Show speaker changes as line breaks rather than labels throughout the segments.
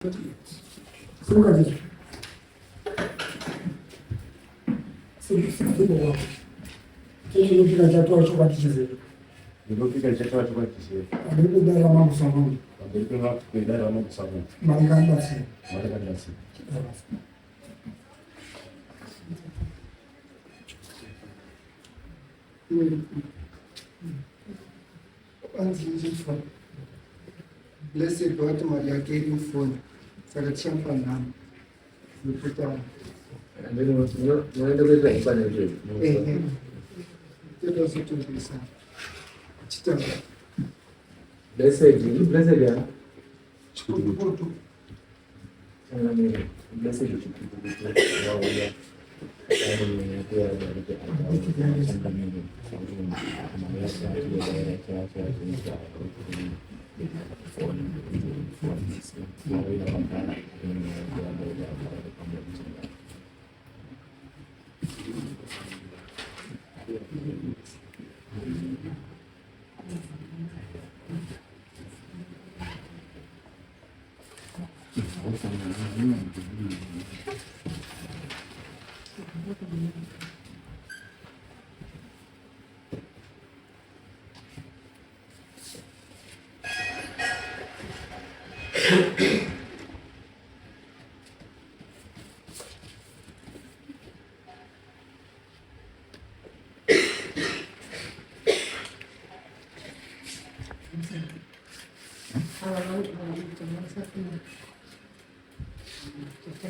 Simuka ndizvo. Simuka. Chinopika chataura chokwadi chizere.
Ndinopika chataura chokwadi chizere.
Pamberi pedare ramambo Samuel.
Pamberi pedare ramambo Samuel.
Mwari ngaandibatsire.
Mwari ngaandibatsire.
Anzi ndifo. Blessed wati mari yake iri mufoni saka tichamupa nhamba yekutaura. Totozotombisa chitaura.
Blessed, blessed ya.
Chikutukutu.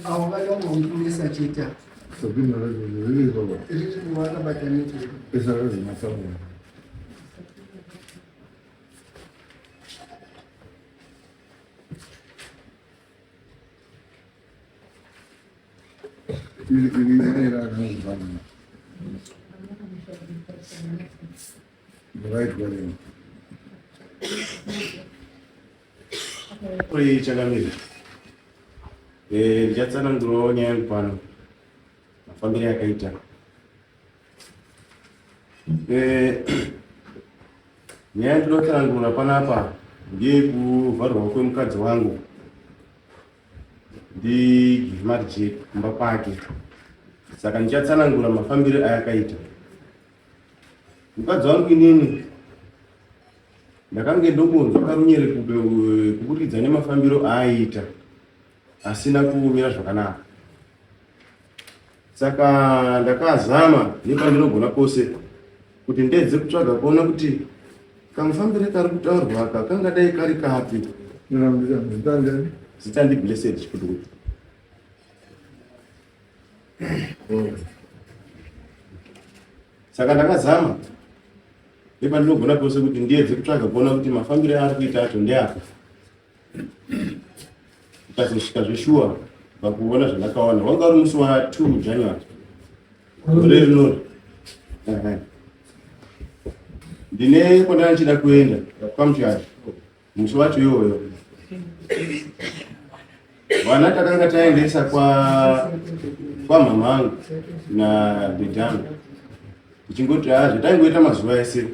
Avo vakambomuponesa chete riri vakabatanidzwa.
Oi changamire. Eh, ndichatsanangurawo nyaya yangu pano. Mafambiro yakaita. Eh, nyaya yandinotsanangura panapa ndeyekuvharwa kwemukadzi wangu ndiGiveMarJack kumba kwake. Saka ndichatsanangura mafambiro ayakaita. Mukadzi wangu inini ndakange ndombonzwa karunyere kuburikidza nemafambiro aaiita asina kumira zvakanaka. Saka ndakazama nepandinogona pose kuti ndedze kutsvaga kuona kuti kamufambire kari kutaurwa aka kangadai kari kapi. Zita ndi Blessed Chikudukudu. Saka ndakazama nepandinogona pose kuti ndiedze kutsvaga kuona kuti mafambire aari kuita acho ndeapi. Ndikazosvika zveshuwa pakuona zvandakaona wanga uri musi wa 2 January gore rinori. Ndine kwandanga ndichida kuenda kwaMuchato musi wacho iwoyo vana takanga taendesa kwa kwamama angu nadhedhi angu tichingoti a zvataingoita mazuva ese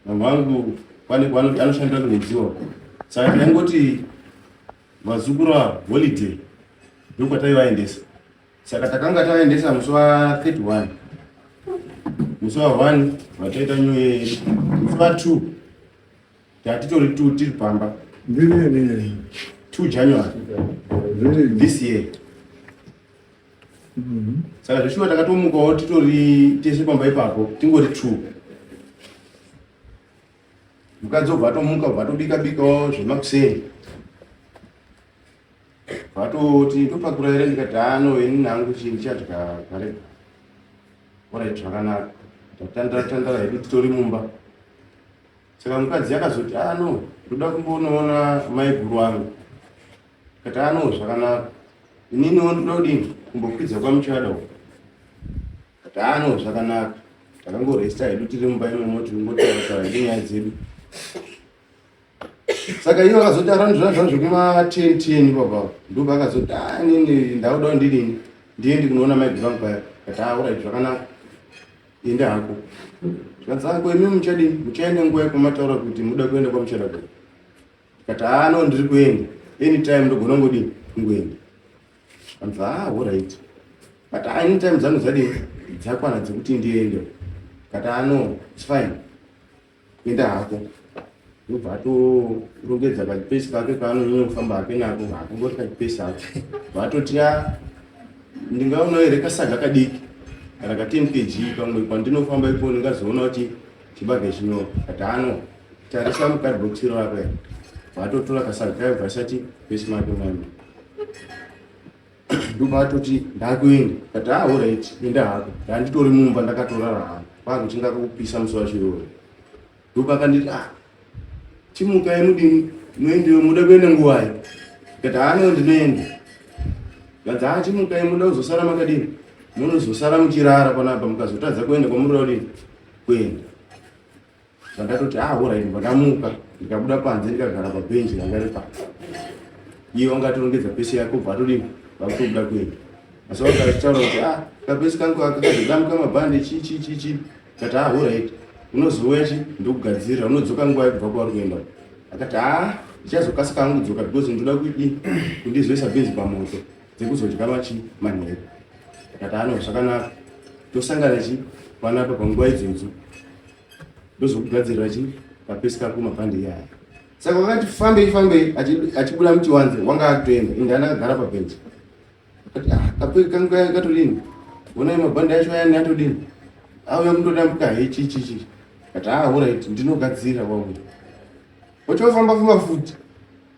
mama angu pane anoshandira kunedziwa saka taingoti vazukuru ava holiday ndokwataivaendesa saka takanga taendesa musi wa 31 musi wa 1 vataita new year musi wa 2 Tatitori 2 tiri pamba.
Ndini
2 January this year. Saka zveshuwa takatomukawo titori tese pamba ipapo tingori 2. Mukadzi obva atomuka obva atobika bikawo zvemakuseni. Vatoti ndopakura here ndikati ano ini nangu chii ndichadya kare. Orit zvakanaka. Tatandara tandara hedu titori mumba. Saka mukadzi akazoti ah no, ndoda kumbonoona maiguru wangu. Kati ah no, zvakanaka. Ininiwo ndoda kudini kumbokwidza kwamuchada uko. Kati ah no, zvakanaka. Takangoresta hedu tiri mumba imomo tiringotaura taura hedu nyaya dzedu. Saka iye akazoti around zva zva zvekuma 10 10 ipapa ndobva akazoti ah inini ndakudawo ndidini ndiende kunoona maiguru vangu paya. Kati ah alright zvakanaka. Enda hako. Zvikanzi hako imi muchadini? Muchaenda nguva yepo mataura kuti muda kuenda kwamuchada kuenda. Ndikati haa no ndiri kuenda. Anytime ndogona kungodini kungoenda. Anzi ah alright. But anytime dzangu dzadini dzakwana dzekuti ndiende. Kati ah no, it's fine. Enda hako. Ndobva atorongedza kachipesi kake kaanonyanya kufamba hake nako, hakungoti kachipesi hako. Vatoti ah ndingaonawo here kasaga kadiki kana ka 10 kg pamwe pandinofamba ipo ndingazoona kuti chibage chino kati ano tarisa mukadbox iro rako here. Vatotora kasaga kayo bva pesi make manje. Ndobva atoti ndakuenda kati ah alright enda hako ndanditori mumba ndakatorara hangu kwakuchinga kupisa musi wacho iwoyo. Ndobva akanditi ah chimukai mudini muendewo muda kuenda nguvai ndikati haa no ndinoenda. Kanzi haa chimukai muda kuzosara makadini munozosara muchirara panapa mukazotadza kuenda kwamuri kuda kudini kuenda. Ndatoti ah alright ndobva ndamuka ndikabuda panze ndikagara pabhenji ranga riri panze. Iye wanga atorongedza pesi yake obva atodini vakutobuda kuenda. Asi wanga achitaura kuti ah kapesi kangu aka kazodamuka mabhande chi chi chi chi. Ndikati ah alright unozouya chi ndokugadzirira unodzoka nguva yekubva kwauri kuenda. Akati ah ndichazokasika hangu kudzoka because ndinoda kudii kundizoisa bhinzi pamoto dzekuzodya machi manheru. Ndikati ah no zvakanaka tosangana chi panapa panguva idzodzo ndozokugadzirira chi kapesi kako mabhandi iyaya. Saka wakati fambei fambei achibuda muchiwanze wanga akutoenda inga ndakagara pabhenji. Akati ah kapesi kangu kaya katodini honai mabhandi acho ayani atodini auya kundodambuka he chi chi chi. Akati ah alright ndinogadzira wauya. Ochofamba famba futi.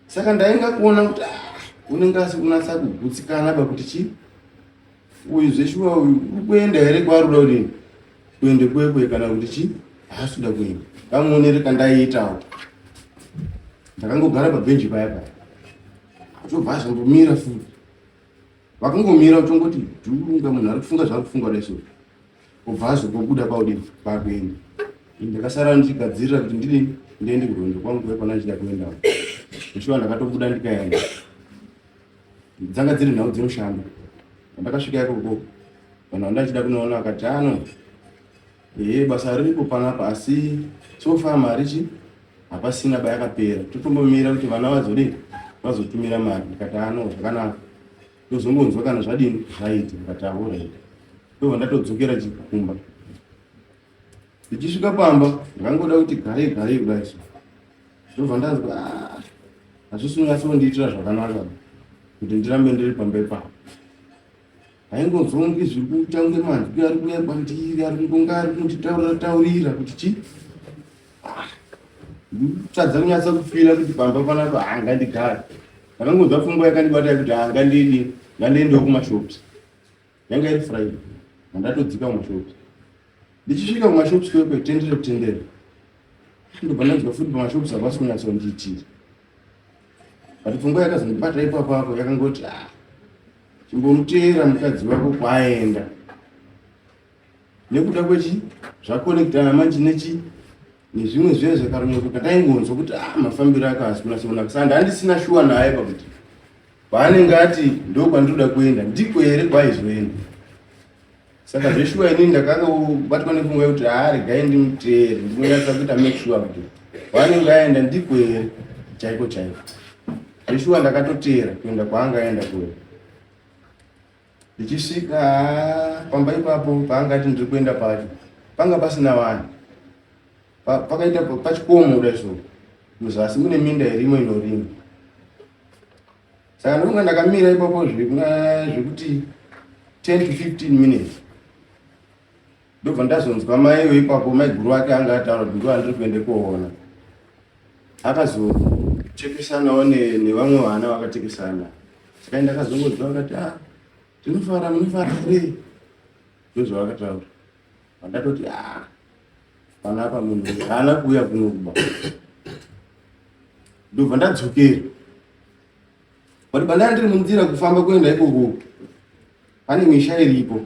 Saka ndainga kuona kuti ah unenge asi kunatsa kugutsikana ba kuti chi uyu zveshuwa uyu uri kuenda here kwaari kuda kudini kuende kwekwe kana kuti chi haasi kuda kuenda kamuonere kandaiitawo ndakangogara pabhenji paya paya achobva azombomira futi vakangomira uchongoti dhunga munhu ari kufunga zvaari kufunga dai so obva azongobuda paudini pakuenda ndakasara ndichigadzirira kuti ndidini ndiende kurwendo kwangu kwekwana ndichida kuendawo zveshuwa ndakatobuda ndikaenda Dzanga dziri nhau dzemushando. Pandakasvika ikoko vanhu vanga vachida kunoona vakati ano ehe basa riripo panapa asi so far mari chi hapasina ba yakapera totombomira kuti vana vazodini vazotumira mari ndikati ano zvakanaka ndozongonzwa kana zvadini zvaita ndikati ahoraita ndobva ndatodzokera chikumba ndichisvika pamba ndakangoda kuti garei garei kudai so ndobva ndanzwa ah, hazvisi kunyatsondiitira zvakanaka kuti ndirambe ndiri pamba ipapo haingonzongi zviri kuita kunge manzwi ari kuuya kwandiri ari kungonga ari kunditaurira taurira kuti chi ah, ndikutadza kunyatsa kufira kuti pamba panapa hangandigare ndakangonzwa pfungwa yakandibata yekuti hangandidi ngandiendewo kumashops Yanga iri Friday ndatodzika kumashops. Ndichisvika kumashops kwekwe tendere tendere. Ndobva ndanzwa futi pamashops havasi kunyatsondiitira. But pfungwa yakazondibata ipapo apo yakangoti ah chimbomuteera mukadzi wako kwaaenda. Nekuda kwechi zvakonektana manje nechi nezvimwe zviya zvakaronyoka ndaingonzwa kuti ah mafambiro ake haasi kunatsoonaka saka ndandisina shuwa naye pakuti Paanenge ati ndokwandinoda kuenda ndiko here kwaaizoenda. Saka zveshuwa inini ndakangobatwa nepfungwa yekuti haa regai ndimuteere ndinonyatsa kuita make sure kuti kwaanenge aenda ndiko here chaiko chaiko. Zveshuwa ndakatoteera kuenda kwaanga aenda kuya. Ndichisvika pamba ipapo paanga ati ndiri kuenda pacho panga pasina vanhu. Pakaita pachikomo kudai so muzasi mune minda irimo inorimwa. Saka ndonga ndakamira ipapo zvekuti 10 to 15 minutes ndobva ndazonzwa mai ipapo maiguru wake anga ataura kuti ndo andiri kuende koona akazochekesanawo nevamwe vana vakatekesana saka ndakazongonzwa vakati ah tinofara munofara here ndozvavakataura vandatoti ah panapa munhu haana kuuya kuno kuba ndobva ndadzokera but pandanga ndiri munzira kufamba kuenda ikoko pane misha iripo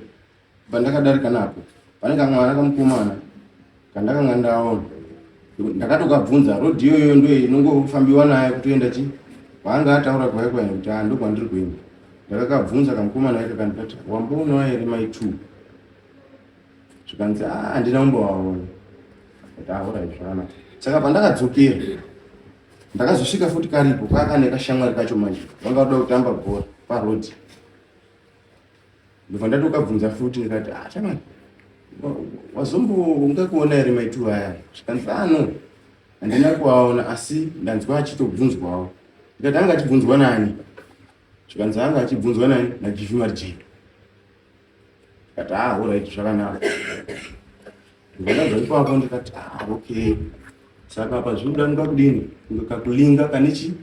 pandakadarika napo pane kamwana kamukomana kandakanga ndaona ndakatokabvunza road iyoyo ndo inongofambiwa nayo kutoenda chi kwaanga ataura kwai kwai kuti ah ndokwandiri kuenda ndakakabvunza kamukomana ika kandikati wamboonawo here mai two zvikanzi ah handina kumbovaona ndati ah alright zvakanaka saka pandakadzokera. Ndakazosvika futi karipo kakane kashamwari kacho manje vanga voda kutamba bhora paroad. Ndobva ndatokabvunza futi ndikati ah shamwari wazombo ungakuona here maitu aya? Zvikanzi ah no handina kuaona asi ndanzwa achitobvunzwawo. Ndikati anga achibvunzwa nani? Zvikanzi anga achibvunzwa nani? NaGivy Marijeni. Ndikati ah alright zvakanaka. Ndakabva ipapo ndikati ah okay. Saka apa zvinoda kunga kudini? Kunge kakulinga kane chi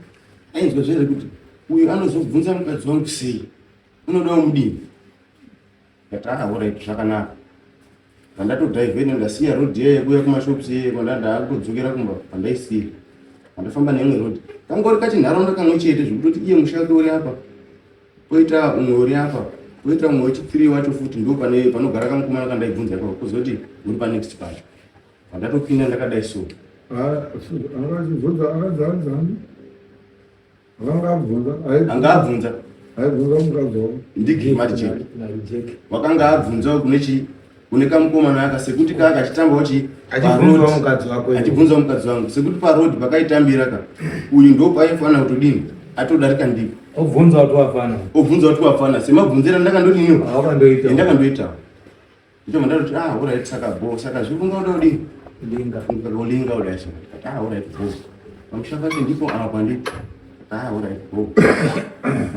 ainzwa zvere kuti uyu anozobvunza mukadzi wangu sei? Unoda umudini? Ndikati ah alright zvakanaka. Pandatodhaivhena ndasiya road iya yekuuya kumashops iye kwanda ndakutodzokera kumba pandaisiya. Pandafamba neimwe road. Kangori kachinharaunda kamwe chete zvekutoti iye musha wake uri apa. Poita umwe uri apa. Poita umwe wechithree wacho futi ndo pane panogara kamukomana kandaibvunza ipapo kuzoti uri panext pacho. Pandatopinda ndakadai so.
Akachibvunza akadzanzani. Akanga abvunza.
Anga abvunza.
Aibvunza mukadzi wako.
Ndigimari Jack. Wakanga abvunzawo kune chi kune kamukomana aka sekuti kaa kachitambawo chi
achibvunzawo mukadzi wako
achibvunzawo mukadzi wangu sekuti paroad pakaitambira ka uyu ndo paaifanira kutodini atodarika ndipo
obvunza kuti wafana
obvunza kuti wafana semabvunzira ndakandodini
awakandoita
ndakandoitawo Ndobva ndatoti ah alright saka bho saka zviri kunga uda kudini?
Linga.
Linga uda so. Ndikati ah alright bho. Pamusha pake ndipo apa ndipo. Ah alright bho.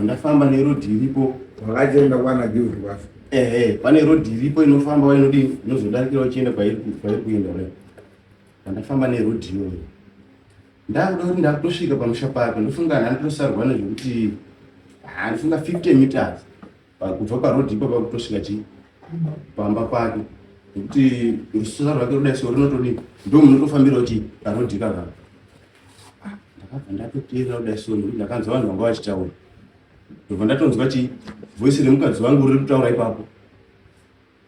Ndafamba neroad iripo.
Wakachienda kwana Gift kwacho.
Ehe, pane road iripo inofamba inodini inozodarikira uchienda kwairi kwairi kuenda kudai. Ndafamba neroad iyoyo. Ndakuda kuti ndakutosvika pamusha pake ndofunga handitosarwa nezvekuti handifunga 50 meters. Kubva paroad ipapa kutosvika chii pamba pake nekuti rusasa rwake rudai so rinotodii ndo munotofambirawo chii paroad ikakaka ah, ndakabva ndatoteerera kudai so nekuti ndakanzwa vanhu vanga vachitaura ndobva ndatonzwa chii voisi remukadzi wangu riri kutaura ipapo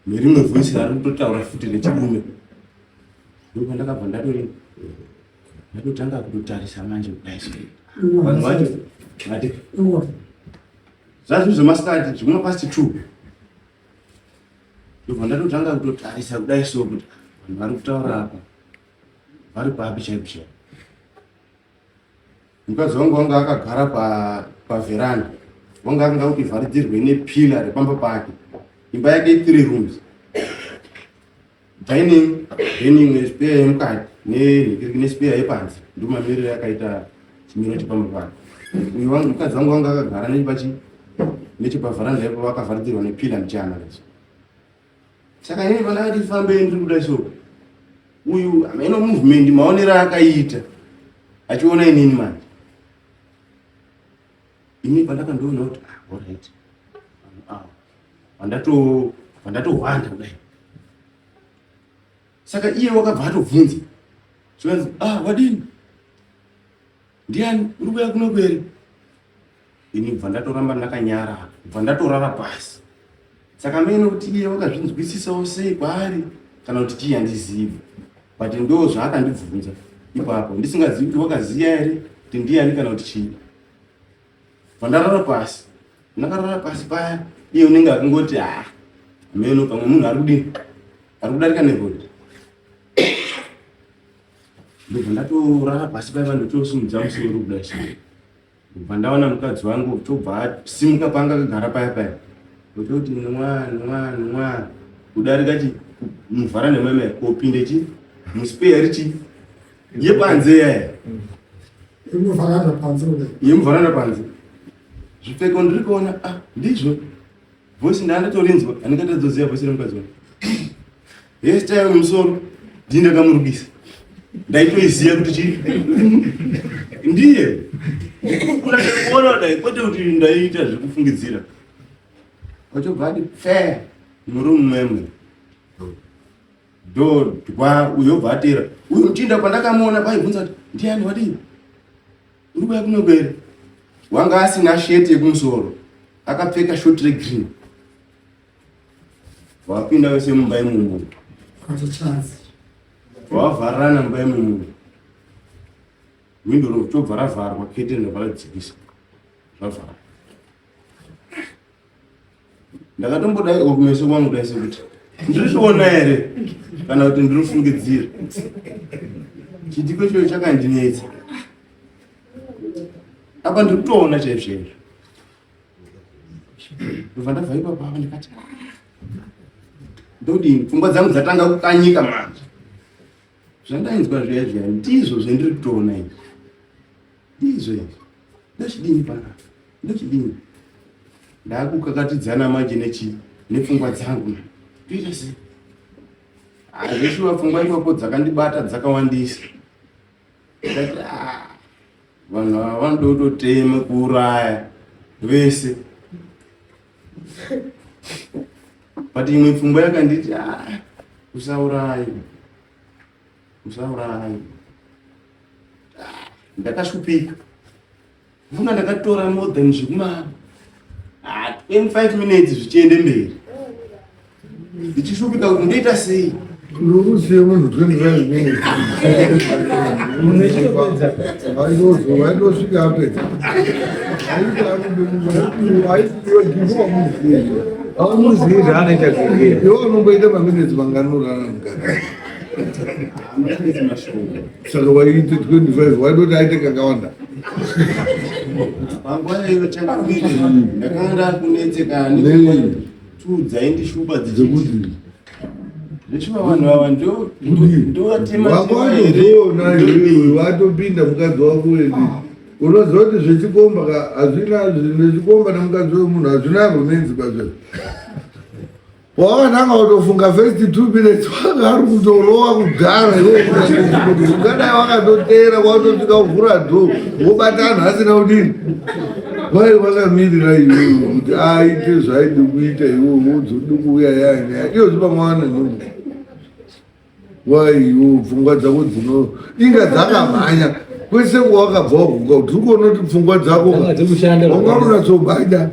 nerimwe voisi rari kutotaura futi rechirume ndobva ndakabva ndatori ndatotanga kutotarisa manje kudai so vanhu vacho vati Zvazvi zvemasikati zvekuma past 2. Ndobva ndatotanga kutotarisa kudai so kuti vanhu vari kutaura apa vari papi chaipo chaipo. Mukadzi wangu wanga akagara pa paveranda wanga akanga kuti vharidzirwe nepila repamba pake. Imba yake i3 rooms. Dining, dining nespare yemukati nenhikiriki nespare yepanze ndomamiriro yakaita chimiro chepamba pake. Uyu wangu mukadzi wangu wanga akagara nechepachi nechepavharanda ipo vakavharidzirwa nepila muchana kacho. Saka inini pandakati fambei ndiri kuda so uyu hameno movement maonero aakaita achiona inini manje. Ini pandakandoona kuti ah, alright. Vanhu ava vandato vandatohwanda kudai. Saka iye wakabva atobvunza. Zvikanzi ah wadini? Ndiani uri kuuya kuno kwere? Ini bva ndatoramba ndakanyarara, bva ndatorara pasi. Saka mene kuti iye wakazvinzwisisawo sei kwaari kana kuti chii handizivi. But ndo zvaakandibvunza ipapo ndisingazivi kuti wakaziva here kuti ndiani kana kuti chii. Pandarara pasi, ndakarara pasi paya, iye unenge akangoti ah, meno pamwe munhu ari kudini, ari kudarika neroad. Ndobva ndatorara pasi paya vandotosimudza musoro kudai so. Ndobva ndaona mukadzi wangu tobva asimuka paanga akagara paya paya. Ndototi nwa nwa nwa kudarika chi muvhara nememe kopinde chi muspeya richi yepanze yaya.
Yemuvharanda panze kudai.
Yemuvharanda panze. Zvipfeko ndiri kuona ah ndizvo. Voice ndandatorinzwa andingatadzoziva voice remukadzi wangu. Hairstyle musoro ndini ndakamurukisa. Ndaitoiziva kuti chii. Ndiye. Kuona kudai kwete kuti ndaiita zvekufungidzira. Wachobva ati pfee muroom memwe. Dodwa uyo obva atera. Uyu muchinda pandakamuona paibvunza kuti ndiani wadii? Uri kuya kuno kwere? Wanga asina sheti yekumusoro. Akapfeka short regreen. Wapinda wese mumba imomo. Wavharana mumba imomo. Windo rotobva ravharwa curtain robva radzikisa. Zvavharwa. Ndakatombodai kumeso kwangu dai sekuti ndiri kuona here kana kuti ndiri kufungidzira. Chiitiko ichocho chakandinetsa. Apa ndiri kutoona chaizvo chaizvo. Ndobva ndabva ipapo apa ndikati ah, ndodini? Pfungwa dzangu dzatanga kukanyika manje. Zvandainzwa zviya zviya ndizvo zvendiri kutoona izvi. Ndizvo izvi. Ndochidini panapa? Ndochidini? Ndakukakatidzana manje nechi nepfungwa dzangu. Ndoita sei? Zveshuwa pfungwa ipapo dzakandibata dzakawandisa. Ndati ah, vanhu ava vanoda kutotema kuuraya vese. But imwe pfungwa yakanditi ah, usauraye. Usauraye. Ah, ndakashupika. Mvuna ndakatora more than zvekuma 25 minutes zvichiende mberi. Ndichishupika kuti ndoita sei?
Unokusiya munhu 25 minutes. Vaitosvika apedza.
Aumuzivi zvaanoita zviya.
Iwe unomboita maminutes mangani urara mukati? Saka waiite 25 waitoti aite kakawanda.
Panguva iyo changamire ndakanga ndakunetsekana
Nei?
tu dzaindishupa dzichiti
Dzekuti
zvechiva vanhu ava ndovatema
wakwatozoona iwewe watopinda mukadzi wako wedi unoziva kuti zvechikomba ka hazvina zvechikomba nemukadzi wemunhu hazvina romenzi bazvo wakananga kutofunga first 2 minutes wanga ari kutorova kudhara iwe kuti ungadai wakatoteera kwatosvika kuvhura dhoo wobata anhu asina kudini vai vakamirira iwewe kuti aite zvaaide kuita iwewe wodzode kuuya yanyaya iyo zvipamwana nhumbu waiwo pfungwa dzako dzino inga dzakamhanya kwese kwawakabva waguka kuti uri kuona kuti pfungwa dzako
Dzanga dzikushanda
wanga unatsobhanya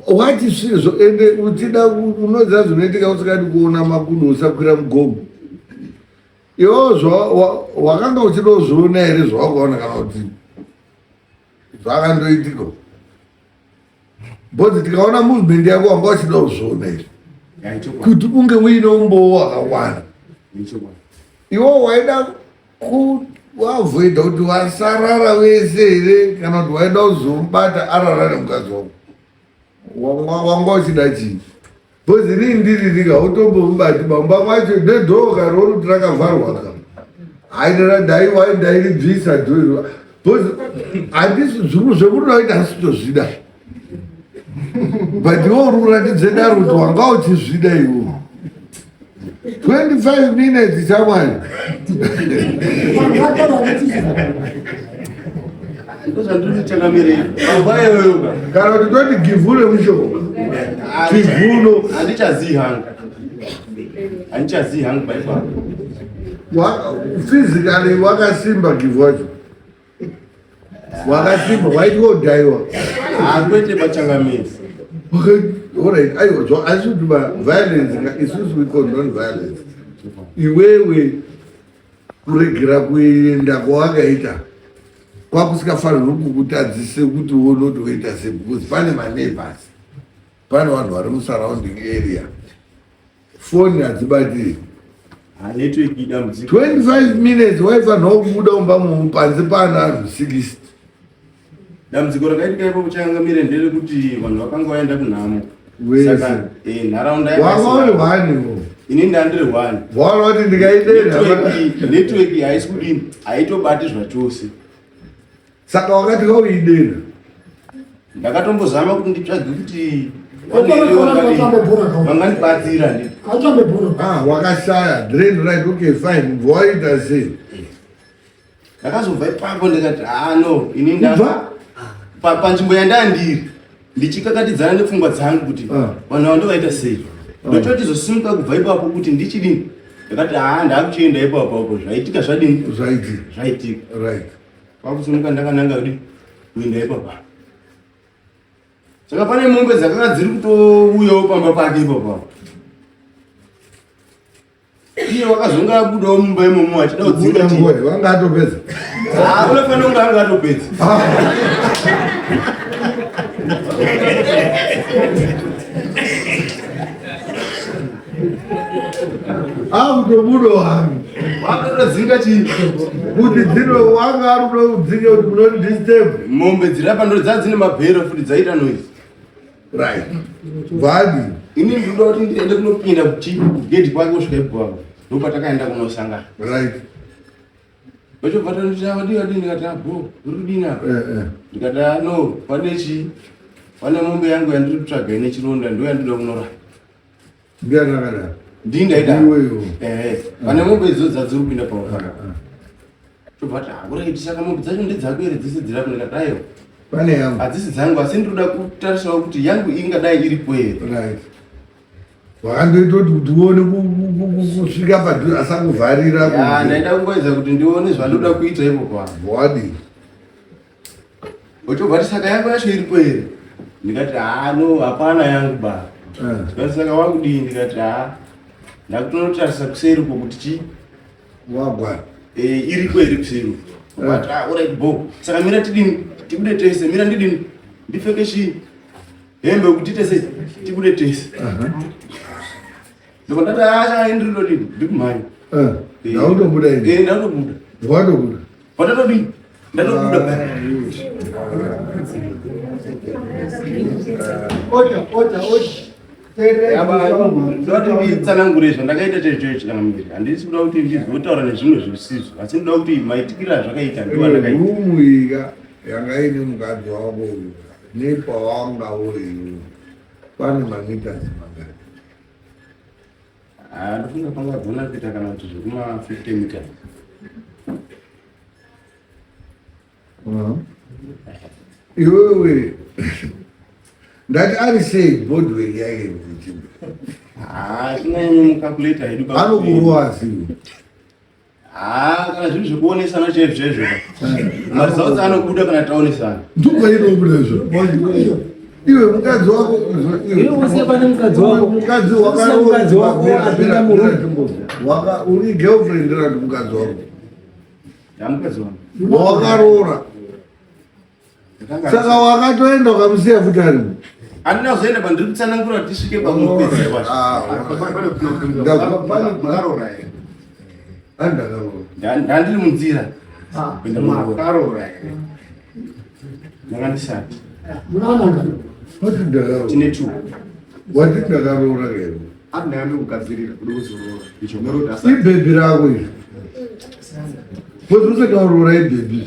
wati svizvo ende uchida unoziva zvinoitika usingadi kuona makudo usakwira mugomo iwo wakanga uchida kuzviona here zvawakaona kana kuti zvakandoitika bhodzi tikaona movement yako wanga uchida kuzviona here kuti unge uine umbowo wakakwana iwo waida kuavoida kuti vasarara vese here kana kuti waida kuzomubata arara nemukadzi wako wanga uchida chii bhozi rii ndiri rika utombomubati bamba kwacho nedhoo karori kuti rakavharwa ka haidara ndaiwa ndairibvisa dhoo iro bhozi handisi zvinhu zvekuti waita hasi tozvida but iwe uri kuratidze daro kuti wanga uchizvida iwe 25 minutes chamwari kana kuti toti givhure mushonga kivuno
handichazii hangu handichazii hangu paipapo
physically wakasimba givhu wacho wakasimba waitwa kudhaiwa
kwete pachangamiri
Alright, aiwa zvo asi kuti violence ka isusu we condone violence iwewe kuregera kuenda kwawakaita kwakusikafanirwi kukutadzise kuti uone kuti woita sei because pane maneighbors pane vanhu vari musurrounding area foni hadzibatiri
network idambudziko
25 minutes waifanirwa kubuda mumba mumu panze pana vanhu 60
dambudziko rakaitika ipapo changamire nderekuti vanhu vakanga vaenda kunhamo
Wese.
saka nharaunda
wanga uri
yakasiyana.
one iwo
ini ndandiri one
waona kuti ndikaidena
Network haisi kudini haitobati zvachose
saka wakati wauidena
ndakatombozama kuti nditsvage kuti
Vatambe bhora ka.
vangandibatsira ndi
Atambe bhora.
ah wakashaya drain right okay fine waita sei
ndakazobva ipapo ndikati ah no ini nda
kubva
panzvimbo yandandiri ndichikakatidzana nepfungwa dzangu kuti
Ah.
vanhu ava ndovaita sei ndototi zosimuka kubva ipapo kuti ndichidini ndakati haa ndakuchienda ipapo apo zvaitika zvadini
zvaitika
zvaitika
right
kwakusimuka ndakananga kudi kuenda ipapa saka pane mombe dzakanga dziri kutouyawo pamba pake ipapa iye wakazonga abudawo mumba imomo achida kudzinga
Kubuda
chii
nguva vanga atopedza
Ah, unofanira kunge anga atopedza
akutobuda wangu
wakatodzinga chii
Kuti dzino wanga ari kuda kudzinga kuti munondisturb.
Mombe dziri apa ndo dzadzine mabhero futi dzaita noise.
Right. Vadi.
Ini ndinoda kuti ndiende kunopinda kuti kugedhi kwake kusvika ipapo. Ndopatakaenda kunosangana.
Right.
Vachobva tanditi ava dii vadii ndikati abho uri kudini apa
Eh, eh.
ndikati "Ah, no pane chii pane mombe yangu yandiri kutsvaga ine chironda ndo yandinoda kunorapa
Ndiani akadaro?
ndii ndaida
Iweyo.
ehe pane mombe idzo dzadziri kupinda paufana tobva ti alright saka mombe dzacho ndedzako here dzese dziri apo ndikati aiwa
Pane yangu.
hadzisi dzangu asi ndinoda kutarisawo kuti yangu ingadai iripo here
Right. Wakandoita kuti kuti uone kusvika padhuze asakuvharira.
Ya, ndaida kungoedza kuti ndione zvandoda kuita ipo pano
Wadi.
uchobva ti saka yako yacho iripo here ndikati haa no hapana yangu ba
Eh.
Ndikati saka wakudii ndikati haa ndakutonotarisa kuseri uko kuti chi
Wagwana.
eh, iriko here kuseri uko But ah, alright bo saka mira tidini tibude tese mira ndidini ndipfeke chii hembe kuti tiite sei tibude tese ndobva ndati haa saka ini ndinodini ndikumhanya
Eh. Ndautobuda ini.
Eh, ndatobuda
Watobuda.
pandatodini ndatobuda paya
Order, order, order.
Ndoda kuti nditsanangure zvandakaita chaizvo chaizvo kana muviri handisi kuda kuti ndizotaura nezvimwe zvisizvo asi ndoda kuti maitikiro azvakaita ndiwo andakaita
Rumu ika yanga ine mukadzi wako uyu nepawanga uri iwe pane mamitasi mangani?
Ah, ndofunga pangagona kuita kana kuti zvekuma 50 meters
Iwewe ndati ari sei body yake kuti
Ah, tinganyanyomucalculata hedu pa-
anokurowa siwo.
Ah, kana zviri zvekuonesana chaizvo chaizvo maresults anobuda kana taonesana
Ndopainobuda izvo. Iwe mukadzi wako
Iwe usiye pane mukadzi wako.
mukadzi
Usiye mukadzi wako apinda murumu.
waka uri girlfriend rati mukadzi wako
ndamukadzi wangu
wakaroora saka wakatoenda ukamusiya futi arimo
handina kuzoenda pandiri kutsanangura kuti tisvike pakunopedzera pacho
Ah,
Makaroora here?
andakaroora
Ndandiri munzira kuenda muroora
Makaroora here?
ndanga ndisati
Munana
wati ndakaroora
tine two
wati ndakaroora kero
Ati ndakandokugadzirira kuda kuzoroora. Unorodha sa-
ibhebhi rako izvi because usati waroora ibhebhi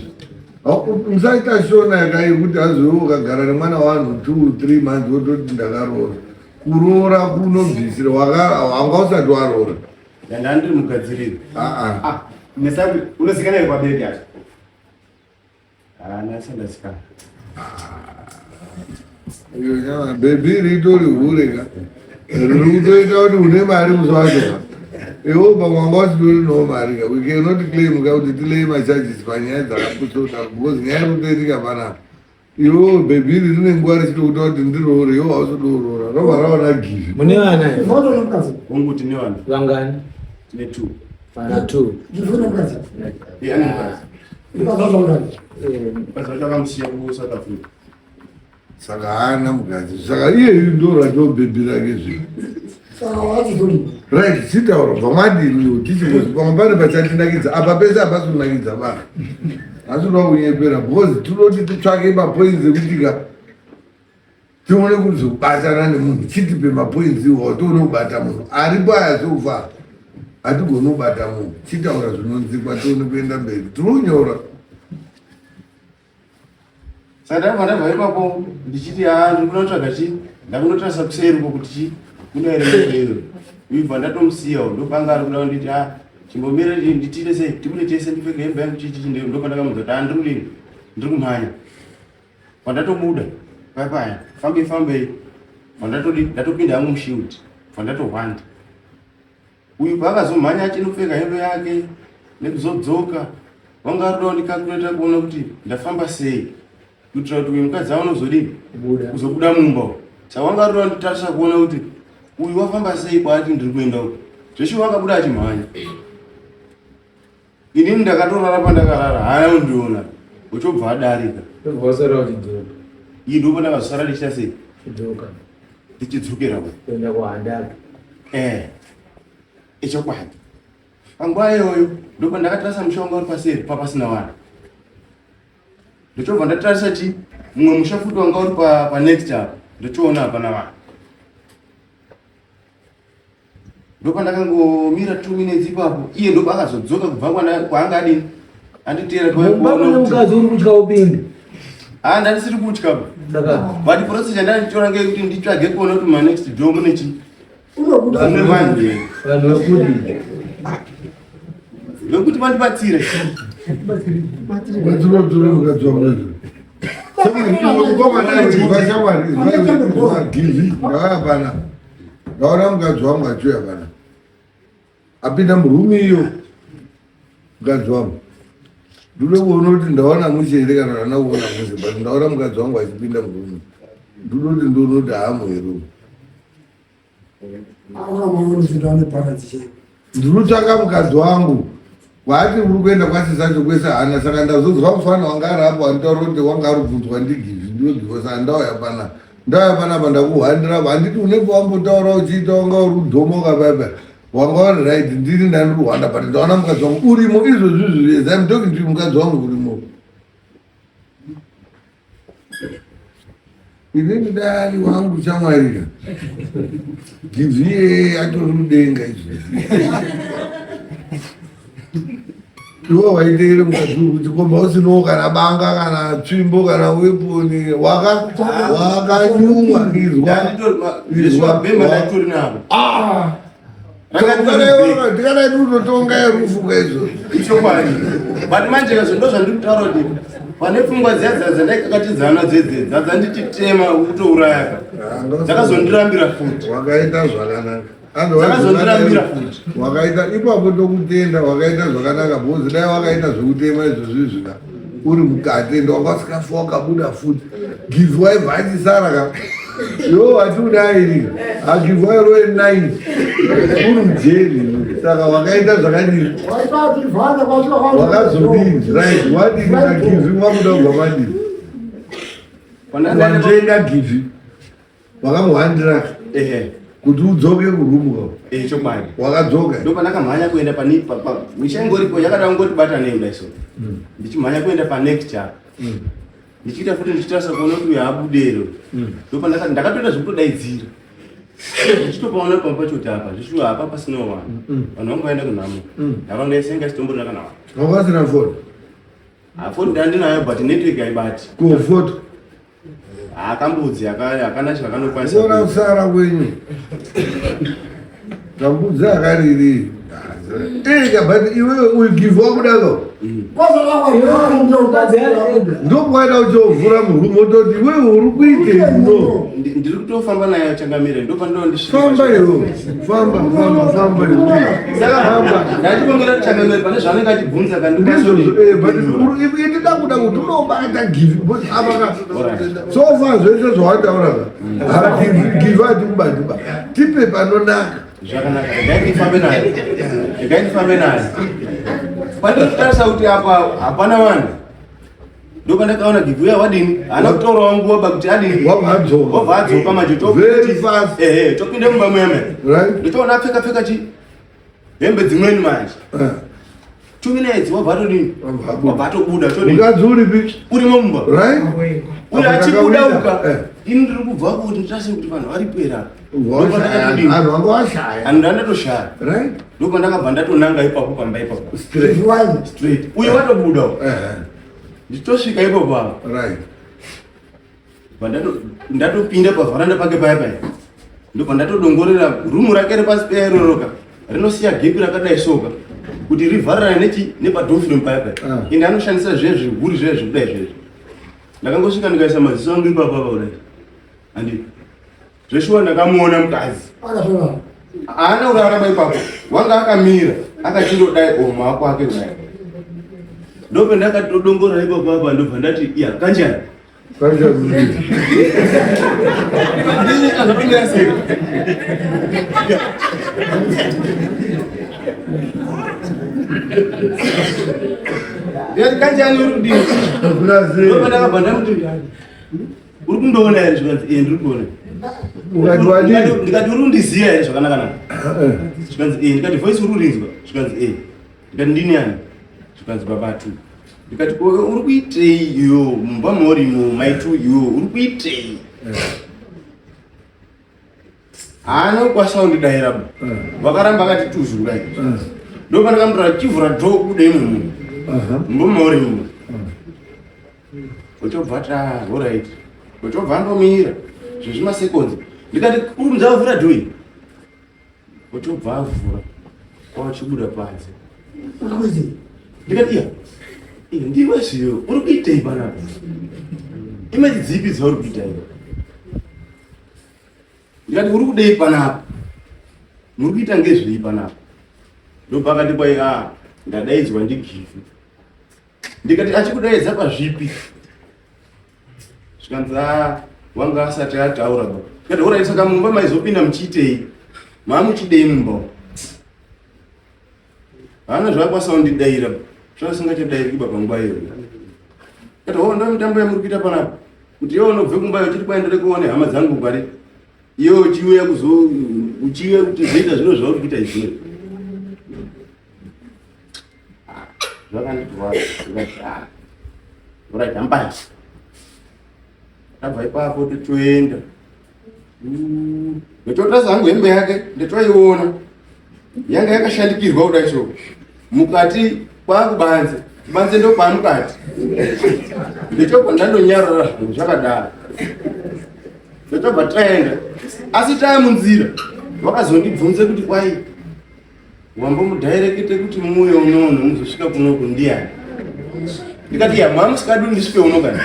musaita shona yakai kuti azowe ukagara nemwana wavanhu 2 3 months wototi ndakaroora kuroora kunobvisira wanga usati waroora
ndandiri mugadziriro
aa
Ah, nesaku unozikanwa here kwabereki acho?
haana sandasikana
Iyo nyama bhebhi ritori hure ka riri kutoita kuti une mari musi wacho ka iwo pamwe wanga usitorinawo mari ka we cannot claim ka kuti tilei macharges panyaya dzakapusa because nyaya iri kutoitika panapa iwo bhebhi iri rine nguva richitokuta kuti ndiroore iwo hausodoroora robva raona givi
Mune vana here?
Ndivona mukadzi.
hongu tine vanhu
Vangani?
tine two
Vana two.
Ndivona mukadzi.
Eh, ane mukadzi
Mukadzi wacho mukadzi.
mukadzi wacho akamusiya kusouth africa
saka haana mukadzi saka iyeyu ndo rato bhebhi rake zvino
Saka wachizodini?
Right chitaura bva madini tichimbozi pamwe pane pachatinakidza apa pese hapasi kunakidza ba asi unoda kunyepera because tinoti titsvake mapoints ekutika tione kuzobatana nemunhu chitipe mapoints iwawo tione kubata munhu aripo aya sofa hatigoni kubata munhu chitaura zvinonzikwa tione kuenda mberi tiri kunyora
saka ndabva ndabva ipapo ndichiti haa ndiri kunotsvaga chi ndakunotarisa kuseri uko kuti chi kune here mombe ibva ndatomusiyawo ndopanga ari kuda kunditi a chimbomira nditiite sei tibude tese ndipfeke hembe yangu chichichi ndopandakamudza kuti haa ndiri kudini ndiri kumhanya pandatobuda paya paya fambei fambei pandatodi ndatopinda hangu mushield pandatohwanda uyu paakazomhanya achinopfeka hembe yake nekuzodzoka vanga ari kuda kundicalculata kuona kuti ndafamba sei kuitira kuti uyu mukadzi aone kuzodini
Kubuda.
kuzobuda mumba umu saka wanga ari kuda kunditarisa kuona kuti uyu wafamba sei kwaati ndiri kuenda uku zveshuwa wakabuda achimhanya inini ndakatorara pandakarara haana kundiona uchobva adarika
Ndobva wasara uchidzoka.
iyi ndipo ndakazosara ndichita sei
Chidzoka.
ndichidzokera ku
Kuenda kuhandaka.
eh ichokwadi Panguva iyoyo ndopa ndakatarisa musha wanga uri paseri papasina vanhu. Ndochobva ndatarisa chi mumwe musha futi wanga uri pa next apa ndochoona hapana vanhu. Ndopandakangomira 2 minutes ipapo iye ndopa akazodzoka kubva kwaanga adini anditeera
mumba mune mukadzi uri kutya upinde.
Ah, ndandisiri kutya ba. But process yandanditora ngeyekuti nditsvage kuona kuti ma next door mune chi mune vanhu here.
Vanhu vekudi.
Vekuti vandibatsire.
Batsira udzore mukadzi wangu izvo. Ndakapana. Ndaona mukadzi wangu achiuya pana. Apinda murume iyo mukadzi wangu. Ndinoda kuona kuti ndaona mushe here kana handina kuona mushe but ndaona mukadzi wangu achipinda murume. Ndinoda kuti ndione kuti haamo here umu. Ndinotsvaka mukadzi wangu waati uri kuenda kwasisacho kwese haana saka ndazonzwa mufana wanga ari apo anditaura kuti wanga ari kubvunzwa ndigivi ndiwe saka ndauya pana ndauya panapa ndakuhwandira handiti unenge wambotaura uchiita wanga uri kudhomoka paipa wanga uri right ndini ndandiri kuhwanda but ndaona mukadzi wangu urimo izvozvi izvi as I'm talking to you mukadzi wangu urimo Inini dai wangu chamwarira givie atori mudenga izvi iwe waiteere mukadzi uri kuti komba usinawo kana banga kana tsvimbo kana weponi wakanyumwa izwa
izwa bhemba ndatori naro
ah ndikadai unotonga yerufu kaizvo
ichokwadi but manje kazvo ndo zvandiri kutaura kuti pane pfungwa dziya dziya dzandaikakatidzana dzedze dzadzandititema kutouraya ka dzakazondirambira futi
wakaita zvakanaka
dzakazondirambira futi
wakaita ipapo ndokutenda wakaita zvakanaka bhozi dai wakaita zvekutema izvozvi zvika uri mukati ende wanga usikafi wakabuda futi give waibva achisara ka yo hatiudairi agive wairoe 9 uri mujeri saka wakaita zvakadii wakazodii right wadini nagivi wakuda kubva madii wanjenga givi wakamuhandira
ehe
kuti udzoke kurumu
eh chokwadi
wakadzoka
ndopandakamhanya kuenda pane misha ingoripo yakada kungoti bata nei kudai so mm. ndichimhanya kuenda panext apa mm. ndichiita futi ndichitarisa kuona kuti uyo abudero mm. ndopandakati ndakatoita zvekutodaidzira ndichitopaona pamba pacho kuti apa zvishuwa apa pasina vanhu vanhu vangu vaenda kunhamo nharaunda yese inga isitomborina kana vanhu
wakasina foni
foni ndandinayo but network haibati
ko foto
Akambudzi akana chakanokwanisa.
Kuona kusara kwenyu. Kambudzi akariri. Ega but iwewe uyu give wakudaro. Ndokwaida uchovhura murume wototi iwewe uri kuitei no.
Ndiri kutofamba naye changamire ndopandondisvika.
Famba iwe. Famba famba famba iwe.
Saka ndachikongera changamire pane zvaanenge achibvunza kandi
ndizvozvo eh, but ndida kuda kuti unobata give because apa ka so far zvese zvawataura ka give hatikubati ba tipe panonaka
zvakanaka regai ndifambe naye regai ndifambe naye pandinotarisa kuti apa hapana vanhu ndopandakaona give uya wadini haana kutorawo nguva ba kuti adini
wabva
adzoka manje
very fast
ehe topinda mumba muya maya
right
ndotoona apfeka pfeka chi hembe dzimweni manje
eh.
2 minutes wabva atodini wabva atobuda todini
mukadzi uripi
urimo mumba
right
uyo achibuda uka
eh.
ini ndiri kubva kuti nditarise kuti vanhu varipo here apa
vanhu vanga washaya
anhu ndandatoshaya
right
ndopandakabva ndatonanga ipapo pamba ipapo
straight
straight uyo watobuda
eh.
nditosvika ipapo apa
right
ndatopinda pavharanda pake paya paya ndobva ndatodongorera rumu rake repasi paya iroroka rinosiya gepi rakadai soka kuti rivharirane nechi nepadofilm paya paya
ah.
ende anoshandisa zviye zvihuri zviye zvekudai zvezvi ndakangosvika ndikaisa maziso angu ipapo apa kudai andi zveshuwa ndakamuona mukadzi haana kurarama ipapo wanga akamira akachindodai oma ako ake kudai ndope ndakatodongorera ipapo apa ndobva ndati iya kanjani ndini azopindira sei ndikati kanjani uri kudini ndope ndakabva ndamuti uri kundiona here zvikanzi iye ndiri kuona
Ukati wadii?
Ndikati uri kundiziva here zvakanaka naka? Zvikanzi eh, ndikati voice uri kurinzwa? Zvikanzi eh. Ndikati ndini ani? Zvikanzi baba tu. Ndikati ko uri kuitei iyo mumba maurimo mai tu iyo uri kuitei? Haana kukwanisa kundidaira ba. Vakaramba akati tuzu kudai. Ndopandakamutora chivhura door kubuda imomo. Mumba maurimo. Uchobva ta alright. Uchobva ndomira zvezvimasekonzi. Ndikati kurumidza vavhura door iyi. Uchobva avhura kwachibuda panze. Ndikati iya. Iya ndiwe zviyo uri kuitei panapa? Imeji dzipi dzauri kuita iwe? Ndikati uri kudei panapa? Muri kuita ngezvei panapa? Ndopakati kwai ah ndadaidzwa ndigifi. Ndikati achikudaidza pazvipi? Zvikanzi ah wanga asati ataura ba. Ndikati horai saka mumba maizopinda muchiitei? Mamuchidei mumba umu? Haana zvaakwanisa kundidaira ba. Zvasingachadairiki ba panguva iyoyo. Ndikati ho ndo mitambo yamuri kuita panapa. Kuti iwe unobve kumba iyo uchiti kwaendere kuone hama dzangu kwari. Iwe uchiuya kuzo uchiuya kuti uzoita zviro zvauri kuita izvi. Zvakanditorwadza ndikati ah right hambai. Tabva ipapo totoenda. Ndototora zangu hembe yake ndotoiona. Yanga yakashandikirwa kudai so. Mukati kwakubanze. Banze ndokwamukati. Ndotobva ndandonyarara zvakadaro. Ndotobva taenda. Asi taya munzira vakazondibvunza kuti kwai wambomudhairekete kuti muuye unono muzosvika kunoku ndiyani ndikati ya mamusikadi ndisvike uno kana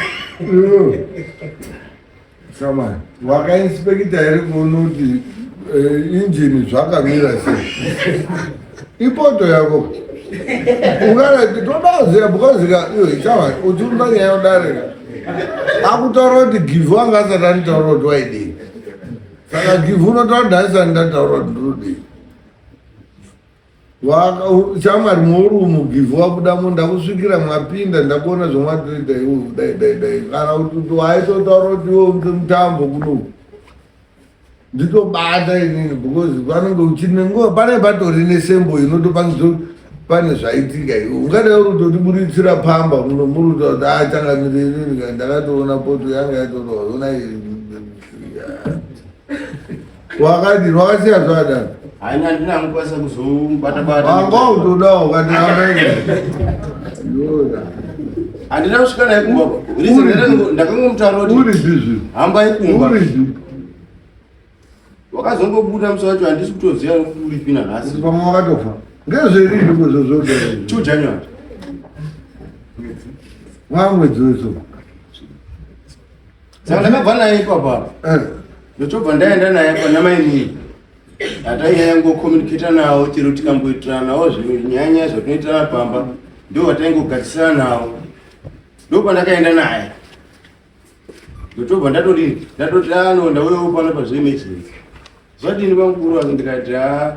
Samani, wakainspekita here kuona kuti injini zvakamira sei? Ipoto yako. Ungana toda kuziva because ka iwe chava uchiumba nyaya yodarika. Akutaura kuti give wanga asati anditaura kuti waidii. Saka give unotaura kuti ndasati ndataura kuti ndinodii. Shamwari muri umu give wabudamo ndakusvikira mwapinda ndakuona zvamwatoita iwe dai dai dai kana kuti waitotaura kuti iwe unge mutambo kuno nditobata inini because vanenge uchine nguva pane patori nesembo inotopangidza pane zvaitika iwe ungadai uri kutotiburitsira pamba muno muri kutaura kuti achangamire inini ndakatoona poto yanga yatorowa ona Wakadi wakasiya zvakadaro.
Haina handina kukwanisa kuzomubata bata.
Wanga utodawo kati
Handina kusvika naye kumba. Reason ndakangomutaura kuti
uri busy.
Hambai kumba.
Uri busy.
Wakazongobuda musi wacho handisi kutoziva uripi nanhasi.
Pamwe wakatofa. Ngezverini kuzozvoda.
2 January.
Mwamwedzi weso.
Saka ndakabva naye ipapo apa. Eh. Ndochobva ndaenda naye pana mainini. Hatainyanya kungocommunicata nawo chero tikamboitirana nawo zvinyanya zvatinoitirana pamba ndo vataingogadzisana nawo. Ndopandakaenda naye. Ndochobva ndatodini ndatoti ano ndauyawo pano pazveemergency. Zvadini vamukuru vake ndikati haa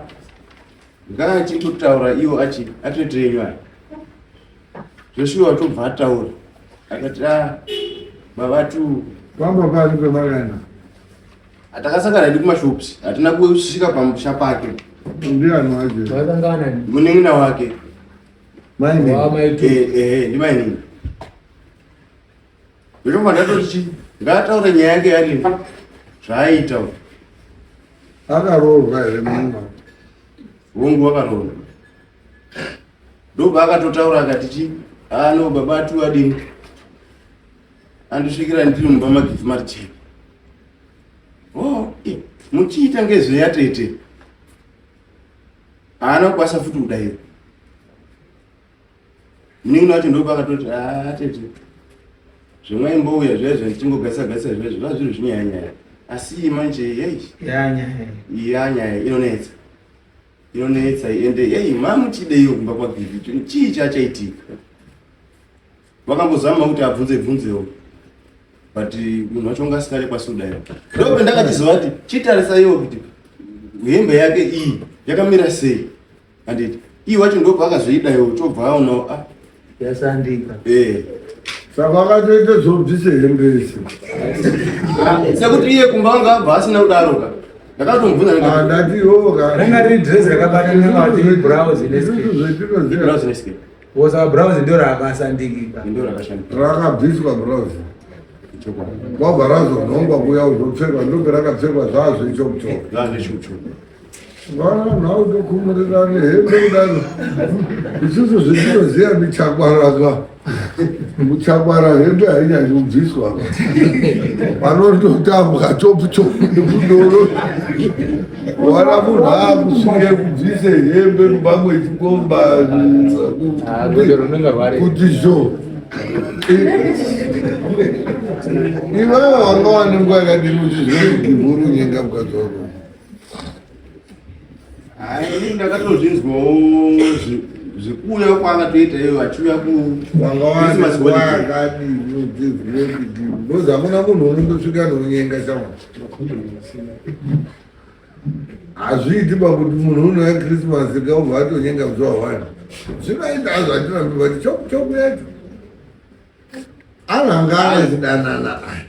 ngaachitotaura iwo achi atete yenyu aya. Joshua tobva ataura akati ah baba tu
pamba pari pemakaenda
atakasangana hedu kumashops hatina kusvika pamusha pake
ndiani waje
Vakangana
munin'ina wake
maini
wamaitu
Eh, eh, ndimainini ndotobva ndatoti chi ngaataure nyaya yake yadini zvaaiita uyu.
akaroorwa here mwana
hongu wakaroora ndobva akatotaura akati chi ano ah, baba atu adini andisvikira ndiri mumba magifu marichena oh, eh, muchiita ngezveya tete haana kukwanisa futi kudaira munin'ina wacho ndobva akatoti ah, tete zvemwaimbouya zviya zviya ndichingogaisa gaisa zviya zviya zviri zvinyaya nyaya asi manje yei yanyaya inonetsa inonetsa ende yei mamuchideiwo kumba kwagivi chii chachaitika vakambozama kuti abvunze bvunzewo but munhu wacho unga asikale kwasudai ndope ndakachizova kuti chitarisa iwo kuti hembe yake iyi yakamira sei anditi iye wacho ndopaakazoidaiwo tobva aonawo ah
yasandika
eh
saka wakatoita zobvise hembe yese.
Sekuti iye kumba wanga abva asina kudaroka. Ndakatomubvunza
Ah, ndati iwowo ka
Ranga riri dress rakabatana nemati blouse neskirt.
Zvitinoziva
blouse neskirt.
Wosa blouse ndo rakasandikika.
Ndo rakashandika.
Rakabviswa blouse.
Chokwadi.
Kwabva razonhongwa kuya kuzopfekwa, ndope rakapfekwa zvazvo ichokuchoku.
Zvazvo
Vana nhau tokhumurirane hembe kudaro. Isusu zvetinoziva michakwara ka. Muchakwara hembe hainyanyi kubviswa ka. Panototambwa chopu chopu nekudoro. Wana munhu aakusvike kubvise hembe mumba mwechikomba.
Ah, godoro rinenge rware.
Kuti zho. Iwewe wanga wane nguva yakadini uchizwa kuti uri unyenga mukadzi wako?
Hayi, ndakatozvinzwawo zvekuuya kwaakatoita iyo achiuya ku
Wanga wane
Christmas
nguva
holiday.
yakadini uchizwa kuti because hakuna munhu unondosvika nounyenga shamwa. Hazviiti pakuti munhu unouya Christmas kaubva atonyenga musi wa1. Zvinoita hazvo hatirambi but chopu chopu yacho. Anhu anga akachidanana aya.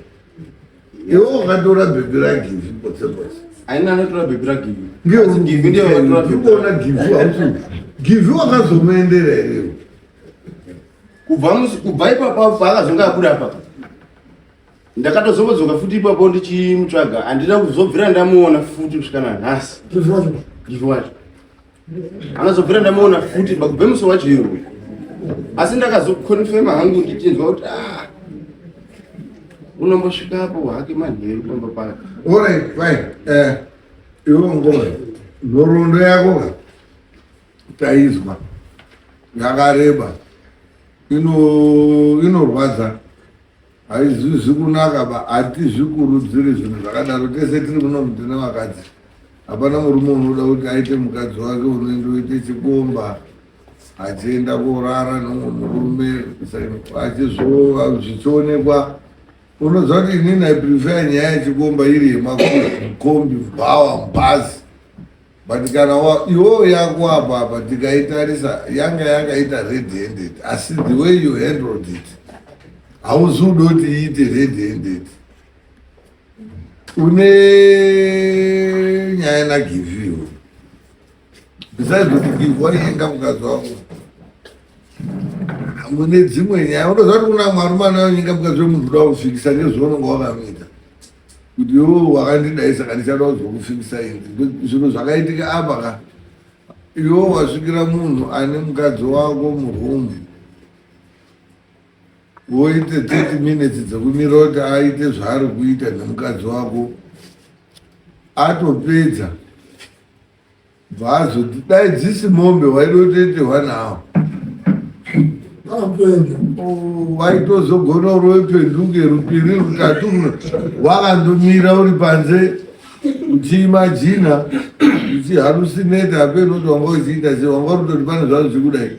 Iwe wakatora bhebhi raGivhi potse potse.
Aina anotora bhebhi raGivhi. Asi Givhi ndiye wakatora bhebhi.
Ndikuona Givhi hausi. Givhi wakazomuendera here iwe?
Kubva musi kubva ipapo paakazonga abuda apa. Ndakatozongodzoka futi ipapo ndichimutsvaga. Handina kuzobvira ndamuona futi kusvika nanhasi.
Givhi wacho.
Givhi wacho. Anazobvira ndamuona futi kubva musi wacho iyoyo. Asi ndakazokonfema hangu ndichinzwa kuti ah unombosvikapo hake manheru pamba pake.
Alright, fine. Eh, iwe ngoma. Nhoroondo yako ka taizwa yakareba ino inorwadza haizizi kunaka ba hatizvikurudziri zvinhu zvakadaro tese tiri muno tine vakadzi hapana murume unoda kuti aite mukadzi wake unoenda oite chikomba achienda korara nomwe murume achizvichionekwa unoziva kuti inini I prefer nyaya yechikomba iri yemakombi bhawa mubhazi but kana iwewo yako apa apa tikaitarisa yanga yakaita red handed asi the way you handled it hauzi uda kuti iite red handed une nyaya naGivhi iwe besides kuti Givhi waiyenga mukadzi wako mune dzimwe nyaya unoziva kuti kuna mwarume anonyenga mukadzi wemunhu uda kufikisa nezvaunonga wakamuita kuti iwe wakandidai saka ndichada kuzokufikisa ini zvinhu zvakaitika apa ka iwe wasvikira munhu ane mukadzi wako murumu woite 30 minutes dzekumira kuti aite zvaari kuita nemukadzi wako atopedza bvaazoti dai dzisi mombe waida kutoite one hour waitozogona uroipenduke rupiri rutatu wakandomira uri panze uchiimajina uchihalusineta apeno kuti wanga uchiita sei wanga urutoti pane zvazvo zvikudai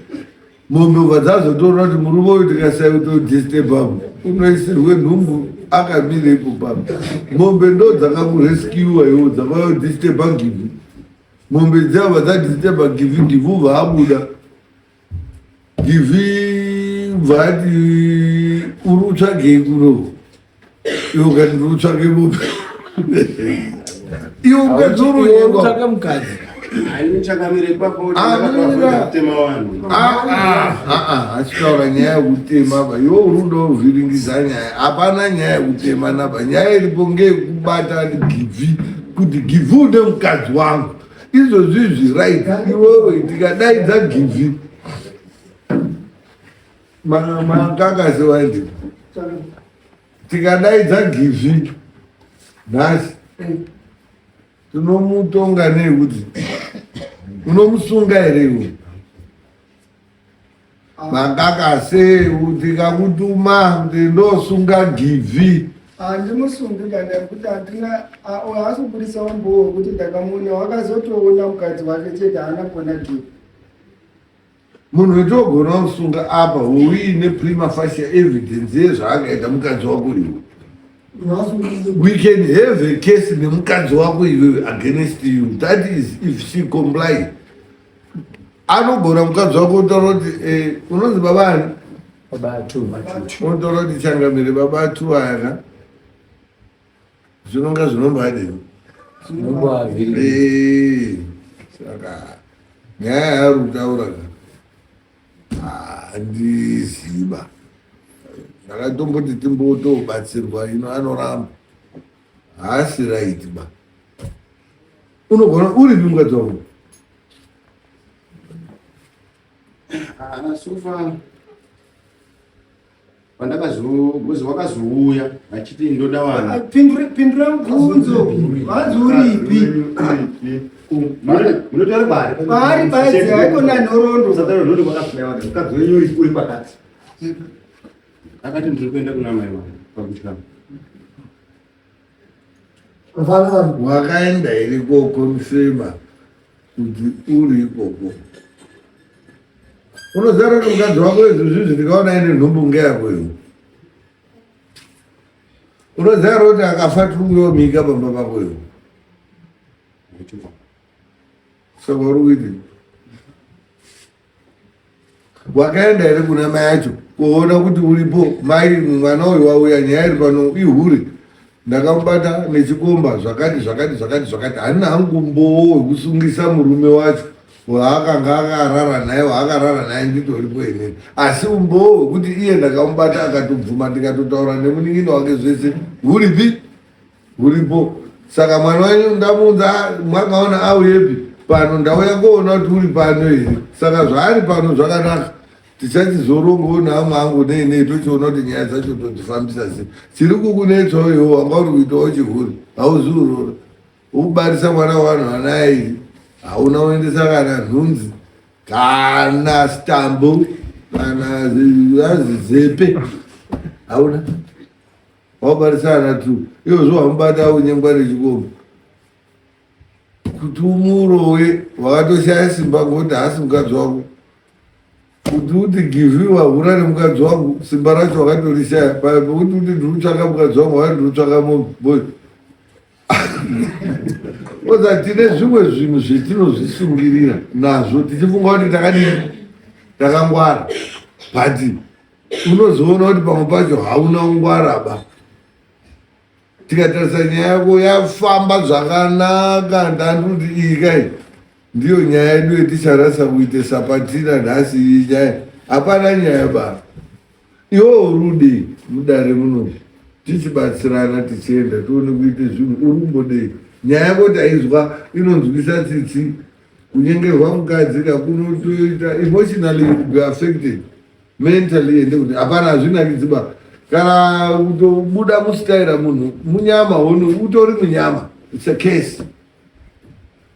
mombe ubva dzazotoona kuti murume uyu tikasai kutodisturba unoisirwe nhumbu akamira ipo papa mombe ndo dzakakureskiwa iwo dzakayodisturba Givhi mombe dziabva dzadisturba Givhi Givhi ubva abuda Givhi bva ati uri kutsvagei kuno iwe ukati ndiri kutsvage mombe iwe mukadzi uri
utsvake mukadzi
Chakamira ipapo
Amira.
kutema vanhu.
achitaura nyaya yekutema ba iwe uri kuda kuvhiringidza nyaya hapana nyaya yekutema napa nyaya iripo ngeyekubata Givhi kuti Givhi une mukadzi wangu izvozvi izvi right iwewe tikadaidza Givhi makakasi waende tikadaidza Givhi nhasi tinomutonga neyekuti unomusunga here iwe makakase tikakutuma kuti ndosunga Givhi
Handimusungi kana kuti handina haasi kubudisa umbowo wekuti ndakamuona wakazotoona mukadzi wake chete haana kuona Givhi.
Munhu wetogona kusunga apa uine prima facie evidence yezvaakaita mukadzi wako iwe. We can have a case nemukadzi wako iwewe against you that is if she comply anogona mukadzi wako utaura kuti eh, unonzi baba ani
Baba tu.
unotaura kuti changamire baba tu aya ka Zvinonga zvinombadini?
Zvinombavhiringa.
Saka nyaya yaari kutaura ka handiziva. Ndakatomboti timbotobatsirwa ino anoramba. Haasi right ba. Unogona uripi mukadzi wangu?
Ah, so far pandakazogozi wakazouya achiti ndoda vana.
Pindura mubvunzo, vanzi uripi?
Munotaura kwaari?
Kwaari badzi haikona nhoroondo.
Usataura nhoroondo kwakaflya vanhu. Mukadzi wenyu uri kwakati.
Akati ndiri kuenda kuna mai vangu pakutyama.
Wakaenda here kokonfirma kuti uri ikoko? Unoziva kuti mukadzi wako izvi zvinhu ndikaona aine nhumbu ngeyako iwe. Unoziva here kuti akafa tiri kuyomika pamba pako iwe? Saka uri kuitei? Wakaenda here kuna mai acho kuona kuti uripo? Mai, mwana uyu wauya, nyaya iri pano ihure, ndakamubata nechikomba zvakati zvakati zvakati zvakati. Handina hangu mbowo wekusungisa murume wacho waakanga akarara naye, waakarara naye nditoripo inini, asi umbowo wekuti iye ndakamubata akatobvuma, ndikatotaura nemunin'ina wake zvese huripi? Uripo. Saka mwana wenyu ndamuunza, mwakaona auyepi pano? Ndauya kuona kuti uri pano here. Saka zvaari pano zvakanaka, tichachizorongawo neamwe angu nei nei, tochiona kuti nyaya dzacho todzifambisa sei. Chiri kukunetsawo iwe wanga uri kuitawo chihuri, hauzi urora ukubarisa mwana wevanhu anayi, hauna kuendesa kana nhunzi kana stambo kana zepe, hauna wabarisa ana tu izvozvo wamubata unyengwa nechikomba kuti umurowe wakatoshaya simba ngokuti haasi mukadzi wako kuti uti givi wahura nemukadzi wangu simba racho wakatorishaya pekuti uti ndiri kutsvaka mukadzi wangu wakati ndiri kutsvaka mombe boy oza tine zvimwe zvinhu zvetinozvisungirira nazvo tichifunga kuti takadini takangwara but unozoona kuti pamwe pacho hauna kungwara ba. Tikatarisa nyaya yako yafamba zvakanaka, ndandikuti iyi kai ndiyo nyaya yedu yeticharasa kuite sapatina nhasi. Iyi nyaya hapana nyaya ba, iwe urudei mudare muno tichibatsirana tichienda tione kuite zvinhu. Uri kumbodei? Nyaya yako taizwa inonzwisa tsitsi. Kunyengerwa mukadzi kakunotoita emotionally be affected mentally, ende kuti hapana, hazvinakidzi ba kana kutobuda mustaira munhu munyama hono utori munyama. It's a case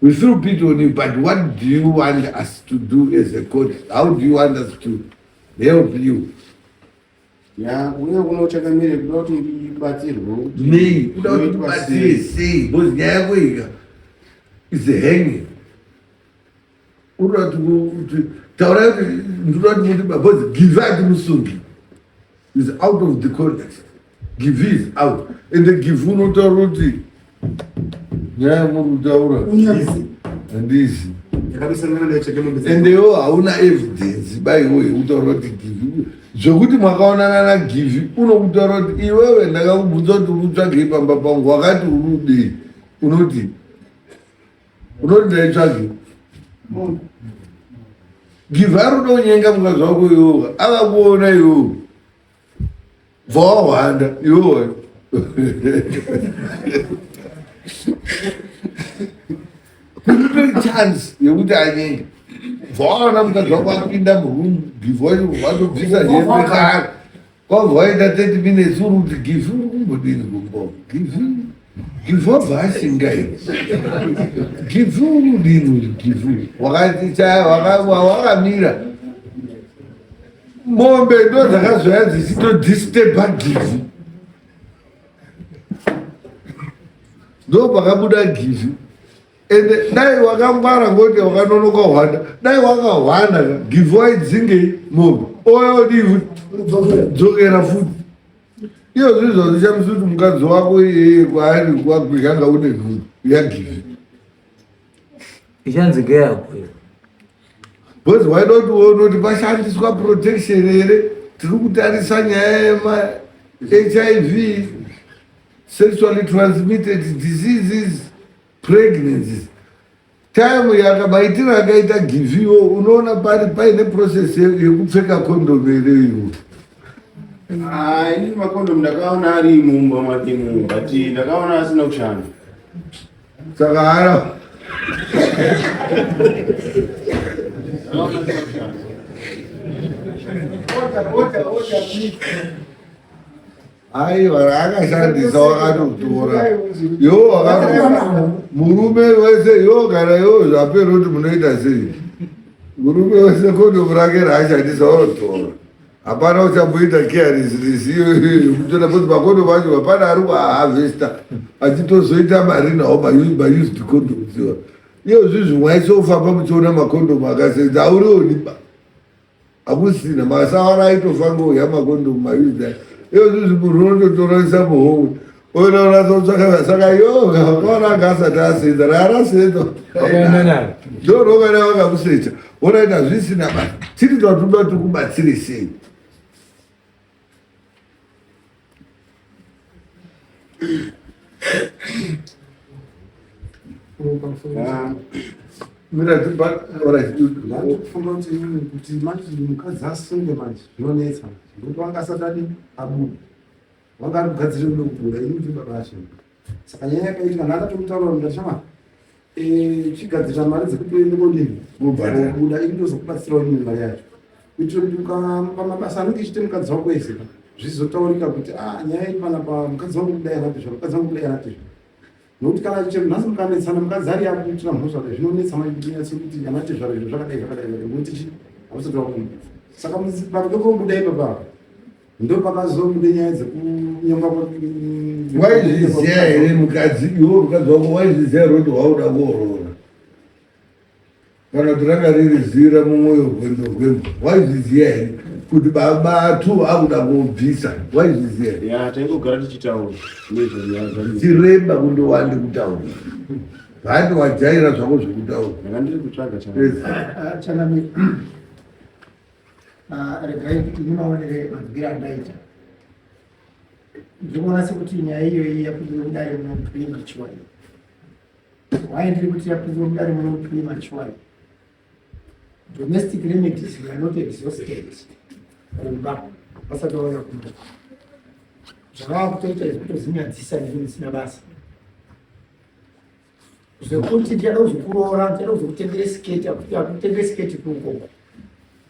we feel pity on you, but what do you want us to do as a court? How do you want us to help you?
Ya, kuuya kuno chakamire kuda kuti ndibatsirwe kuti
Nei kuda kuti
zvinoitwa
ubatsire
sei.
sei? Because nyaya yako ika is hanging. Unoda kuti taurai kuti ndinoda kuti muti because give atimusungi is out of the context. Give is out and the give unotaura kuti nyaya yamuri kutaura handizi
Yakabisangana ndaicheke mombe dzangu.
ende iwo hauna evidence baiwo yekutaura kuti give zvekuti mwakaonana nagivi unokutaura kuti iwewe ndakakubvunza kuti uri kutsvagei pamba pangu wakati uri udei unoti unoti ndaitsvagei. Givi ari kuda kunyenga mukadzi wako iwowa akakuona iwowo bva wahwanda iwowe kumupe chance yekuti anyenge bva waona mukadzi wako apinda muroom givi wacho watobvisa hembe kare kwabva waita 30 minutes uri kuti givi uri kumbodini kumbo givi givi wabva ashinga iri givi uri kudini uri givi wakamira mombe ndo dzakazoya dzichitodisturba givi ndo pakabuda givi ende dai wakangwara ngokuti wakanonoka hwanda dai wakahwanda ka givi waidzingei mombe ouya odii dzokera futi iyo zvinhu zvazvishamisa kuti mukadzi wako iyeye kwaari kwakwikanga une nhumbu yagivi
Ichanzi ngeyako iyo.
Because waida kuti uone kuti pashandiswa protection here, tiri kutarisa nyaya yema HIV. Sexually transmitted diseases, pregnancies. Time yakamaitiro akaita giviwo unoona pari paine process yekupfeka condom here iwo?
Ah, ini makondomu ndakaona ari mumba make mu but ndakaona asina kushanda.
Saka hara
Ndakaona asina kushanda.
Order, order, order, please.
Aiwa raakashandisa wakatotora iwo wakato murume wese iwo kana iwo zvapera kuti munoita sei murume wese kondomu rake raashandisa wanotora hapana uchamboita carelessness iyoyo yekutora because makondomu acho hapana ari kuahavhesta achitozoita mari nawo maused condoms iwa iyo zvizvi mwaisofamba muchiona makondomu akasenza aurioni ba hakusina masawara aitofa ngouya makondomu maused iyo zvizvi munhu unototoresa muhomwe onoratsotsvaka saka yo vakaona anga asati asenza raarasenza
Wakaenda naro.
ndorokana vakakusecha onaita hazvisina basa chiri tatoda tikubatsire sei
Ah,
mira tiba alright
Ndakufunga kuti inini kuti manje mukadzi asunge manje zvinonetsa ngokuti wanga asati adini abuda wanga ari kugadzirira kuda kubuda ini kuti baba asunge saka nyaya yakaitika ndakatomutaurira ndati shama chigadzirira mari dzekuti uende kodini
Kubhadhara.
kobuda ini ndozokubatsirawo inini mari yacho kuitira kuti pamabasa anenge echiita mukadzi wako ese zvizotaurika kuti ah nyaya iri panapa mukadzi wangu kudai anatizva mukadzi wangu kudai anatizva nokuti kana chero nhasi mukanetsana mukadzi ari akuitira mhosva kudai zvinonetsa manje kuti unyatse kuti anatizvara izvo zvakadai zvakadai zvakadai ngokuti chi hausati wabuda saka pakuda kobuda ipapa ndo pakazobuda nyaya dzekunyangwa
waizviziva here mukadzi iwe mukadzi wako waizviziva here kuti wauda kuoroora kana kuti ranga riri zira mumwoyo gwendo gwendo waizviziva here kuti baba tu akuda kubvisa waizviziva here
ya taingogara tichitaura nezvenyaya dzacho.
chiremba kundowande kutaura hati wajaira zvako zvekutaura
Ndanga ndiri kutsvaga chana.
Yes.
Ah, Chanamire, Ah, regai kuti ini maonere manzwiro andaita ndikuona sekuti nyaya iyoyi yapinzwa mudare muno premature. Why ndiri kuti yapinzwa mudare muno premature? Domestic remedies were not exhausted kumba vasati vauya kumba. Zvavava kutoita izvi kutozinyadzisa nezvinhu zvisina basa zvekuti ndichada kuzokuroora ndichada kuzokutengere siketi akutengere siketi kuukoko.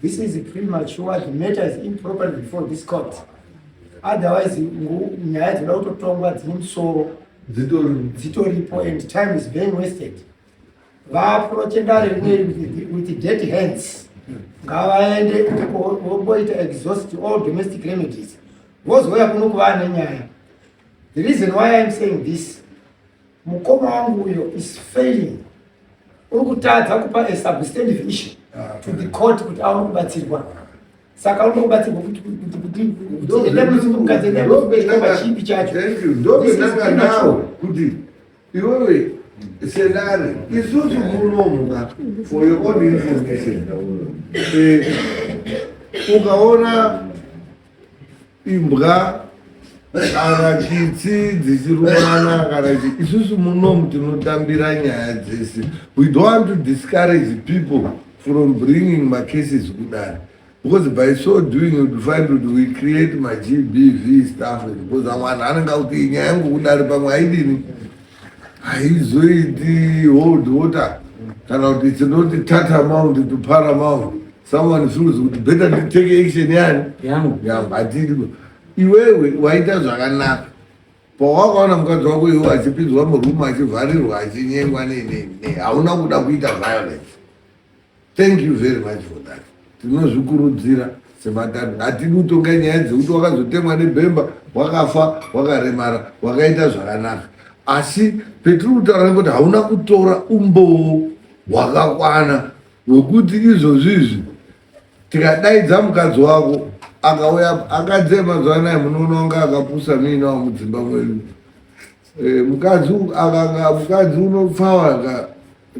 This is premature. The matter is improper before this court. Otherwise nyaya dzinoda kutotongwa dzine musoro dzitoripo and time is being wasted. Vaapproache dare rineri with dirty hands, ngavaende vomboita exhaust all domestic remedies, vozouya kuno kuva nenyaya. The reason why I'm saying this, mukoma wangu uyo is failing, uri kutadza kupa a substantive issue to the court kuti aone kubatsirwa. Saka unoda kubatsirwa kuti kuti kuti kuti enda munosunga mukadzi, enda munosunga chikomba chipi chacho.
Thank you.
This is
Ndopendanga nawo
premature.
kuti iwewe sedare isusu munomuka for your own information ukaona imbwa kana chitsi dzichirumana kana isusu munomu tinotambira nyaya dzese. We don't want to discourage people from bringing macases kudare because by so doing you'd find kuti we create maGBV stuff because amwe anhu anenge akuti nyaya yangu kudare pamwe haidini haizoiti hold water kana kuti it's not tantamount to paramount. Someone feels kuti better to take action yani
yangu
yangu hatidi. Iwewe waita zvakanaka pawakaona mukadzi wako iwe achipinzwa murumu achivharirwa achinyengwa nei nei nei, hauna kuda kuita violence. Thank you very much for that. Tinozvikurudzira sematano. Hatidi kutonga nyaya dzekuti wakazotemwa nebhemba wakafa wakaremara, wakaita zvakanaka, asi petiri kutaura nekuti hauna kutora umbowo hwakakwana hwekuti izvozvi izvi tikadaidza mukadzi wako akauya akadzi emazuva anaya munoona wanga akapusa muinawo mudzimba mwedu. Mukadzi akanga mukadzi unopfawa ka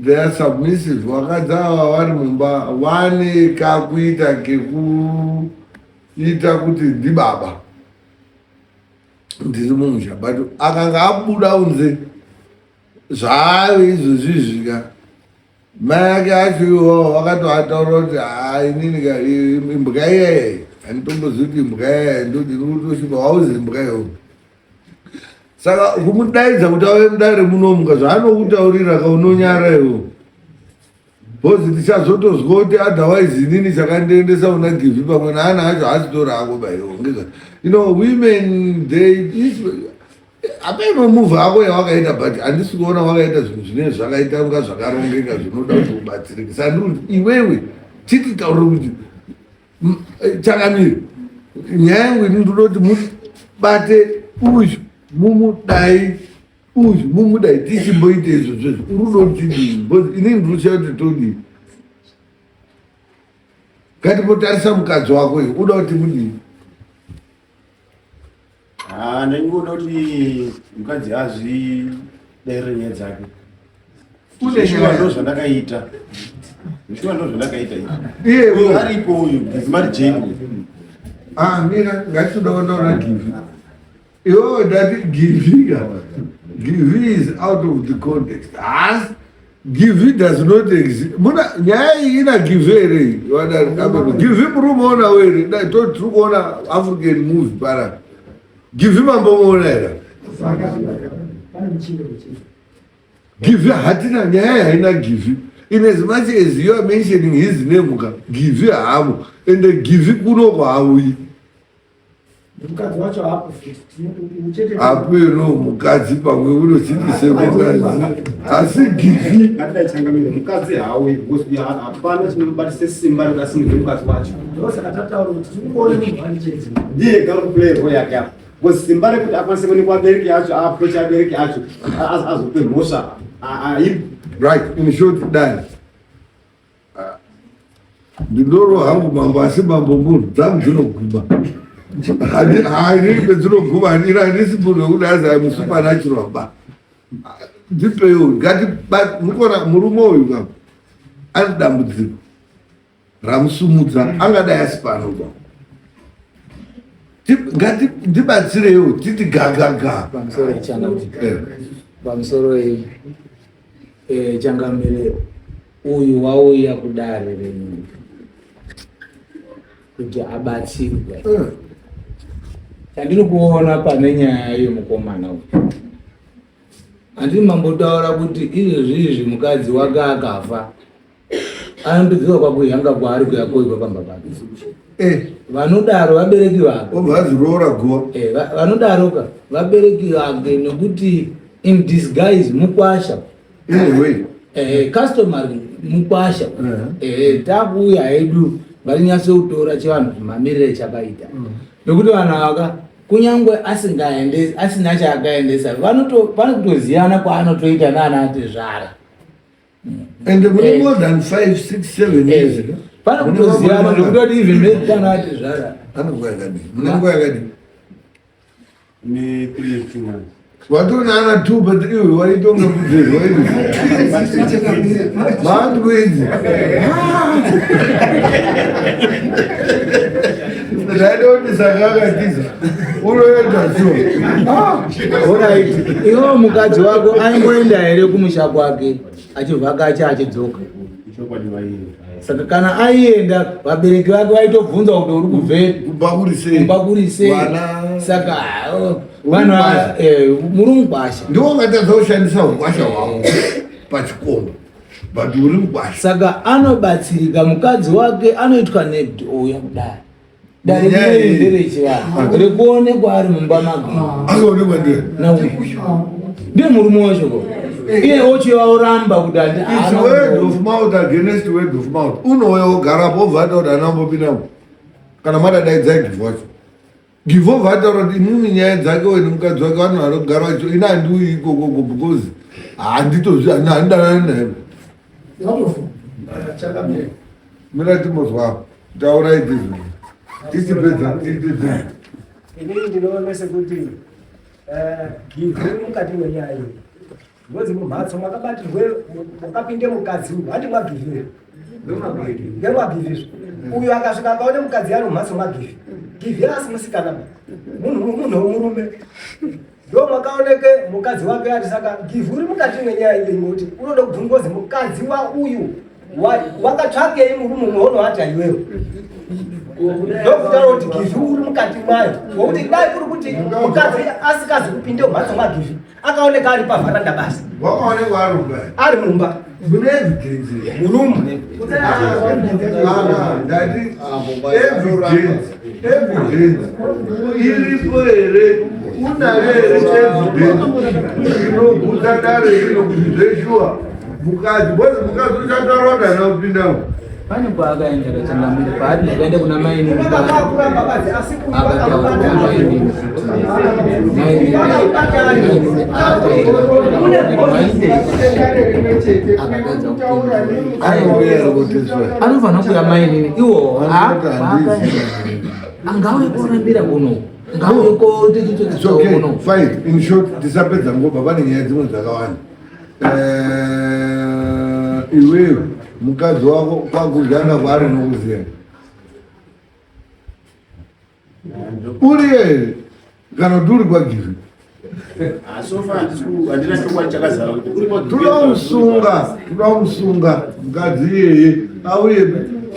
they are submissive. Vakadzi ava vari mumba vane kakuita kekuita kuti ndibaba. Ndiri mumusha but akanga abuda unze zvaave izvozvi izvika mai ake acho iwawo vakatoataura kuti haa inini ka imbwa iyaya handitombozivi kuti imbwa iyaya ndoti ndikutosvipa wauzi imbwa iyoyo saka kumudaidza kuti auye mudare munomuka zvaanokutaurira ka unonyara iwo bhozi tichazotozwa kuti otherwise inini chakandiendesa una givi pamwe naana acho haasitori ako baiwo ngeza you know women they hapeno move ako yawakaita but handisi kuona wakaita zvinhu zvinenge zvakaita kunga zvakarongeka zvinoda kuti ubatsirike saka ndiri kuti iwewe chititaurire kuti eh, changamire nyaya yangu ini ndinoda kuti mubate uyu mumudai uyu mumudai tichimboita izvo zvezvo uri kuda kuti tidii because inini ndiri kushaya kuti todii ngatimbotarisa mukadzi wako uyu uda kuti mudii
Ah, ndaingoda kuti mukadzi azvidairire nyaya dzake. Shuwa ndo zvandakaita. Shuwa ndo zvandakaita izvi.
Iye
uyu aripo uyu, Gizimari Jane.
Ah, mira, ngatitoda kundaona Givi. Iwewe ndati Givi ka. Givi is out of the context. Has Givi does not exist. Muna nyaya iyi ina Givi here iyi? Wadari apo Givi murume ona were. Dai to tiri kuona African movie para. Givi mambomuona here? Givi hatina nyaya haina Givi. In as much as you are mentioning his name ka Givi haamo and Givi kuno kwaauyi.
Mukadzi wacho hapo futi.
Apeno mukadzi pamwe unochiti semukadzi asi givi.
Ngatidai changamire mukadzi hauyi because hapana chinomubatisa simba rekuti asimudze mukadzi wacho.
Ndosaka tataura kuti tikungoona munhu wani chete.
Ndiye ega ari kuplay role yake apa. Because simba rekuti akwanise kuonekwa abereki acho aapproach abereki acho azope mhosva haipo.
Right, in short dai. Ndindoro hangu mambo asi mambo munhu dzangu dzinoguma. Haini pedzinoguma handina handisi munhu wekuti azi I'm supernatural ba. Ndipeiwo ngati mukuona murume uyu ka ane dambudziko ramusumudza angadai asi pano ba. Ngati ndibatsireiwo titi gagaga.
Pamusoro changamire. Pamusoro eh, changamire Uyu wauya kudare renyika kuti abatsirwe. Chandiri kuona pane nyaya yemukomana uyu, handiri mambotaura kuti izvezvi izvi mukadzi wake akafa anondodzoka kwakuhanga kwaari kuya koigwa pamba pake.
Eh.
Vanodaro vabereki vake.
Obva aziroora guva.
Eh, vanodaroka vabereki vake nekuti in disguise mukwasha.
Anyway.
Eh, customary mukwasha. Eh, takuuya hedu ngatinyatse kutora chivanhu mamirire chakaita. Nekuti vanhu ava kunyangwe asingaendesi asina chaakaendesa vanoto vanotoziyana kwaanotoita naana atezvara.
And mune more than 5 6 7 years.
Pane kutoziyana zvekutoti even maybe kwaana atezvara.
Pane nguva yakadii? Mune nguva yakadii?
Ne 3 years 2 months.
Watona ana 2 but iwe waitonga kudzerwa iwe. Bantu idzi. Ndaida kuti saka akatiza. Unoenda sure.
Alright. Iwe mukadzi wako aingoenda here kumusha kwake achivhakacha achidzoka?
Chokwadi vaienda.
Saka kana aienda vabereki vake vaitobvunza kuti uri kubvepi?
Kumba kuri sei?
Kumba kuri sei?
Vana.
Saka oh, vanhu ava, eh, muri mukwasha.
Ndiwo wakatadza kushandisa ukwasha hwako pachikomba. But uri mukwasha.
Saka anobatsirika mukadzi wake anoitwa nekuti ouya kudare. Dare rineri nderechivanhu rekuonekwa ari mumba make.
Akaonekwa ndiye.
Nauyu. Ndiye murume wacho ko. Iye ochiva oramba kuti handi
It's word of mouth against word of mouth. Unouya wogarapo wobva ataura kuti anambopindamo. Kana madadaidza Givo wacho. Givo obva ataura kuti imimi nyaya dzake uye nemukadzi wake vanhu vari kugara vacho ini handiuyi ikokoko because handitozvi handidanani naye.
Chakamira.
Mira timbozwa taurai tizwe. Tichipedza tichipedza.
Inini ndinoona sekuti eh, Givi mukati mwenyaya iyi ngozi mumhatso mwakabatirwe mwakapinde mukadzi uyu handi mwaGivi ngemwaGivi uyu akasvika akaone mukadzi ari mumhatso mwaGivi. Givhi asi musikana munhu munhu womurume ndo makaoneke mukadzi wake ati saka Givhi uri mukati mwenyaya iyoyi ngokuti unoda kubvunzwa kuzi mukadzi wa uyu wakatsvakei murume umwe unoata iwewe ndokutaura kuti Givhi uri mukati mwayo ngokuti dai kuri kuti mukadzi asikazi kupinde mumhatso mwaGivhi akaoneka ari pavharanda basi
wakaonekwa ari mumba
ari mumba
mune evidence
murumu
Ah, ndati evidence evidence iripo here unayo here evidence inobvunza dare rino kuti zveshuwa mukadzi because mukadzi uchataura kana kupindamo
Pane kwaakaenda kachangamire paati ndakaenda kuna mainini
Kuramba basi asi uyu
akataura kuna mainini mainini akatadza kupindura
anouya rokoteswa
anofanira kuya mainini iwo
Anoti handizi.
angauye korambira kuno ngauye
It's okay,
kuno
fine. In short, tisapedza nguva pane nyaya dzimwe dzakawanda. Eh, iwewe mukadzi wako kwakudana kwaari nokuziya uri here kana kuti uri kwaGivhi
So far handina chokwadi chakazara kuti uri kwa
toda kumusunga mukadzi iyeye auye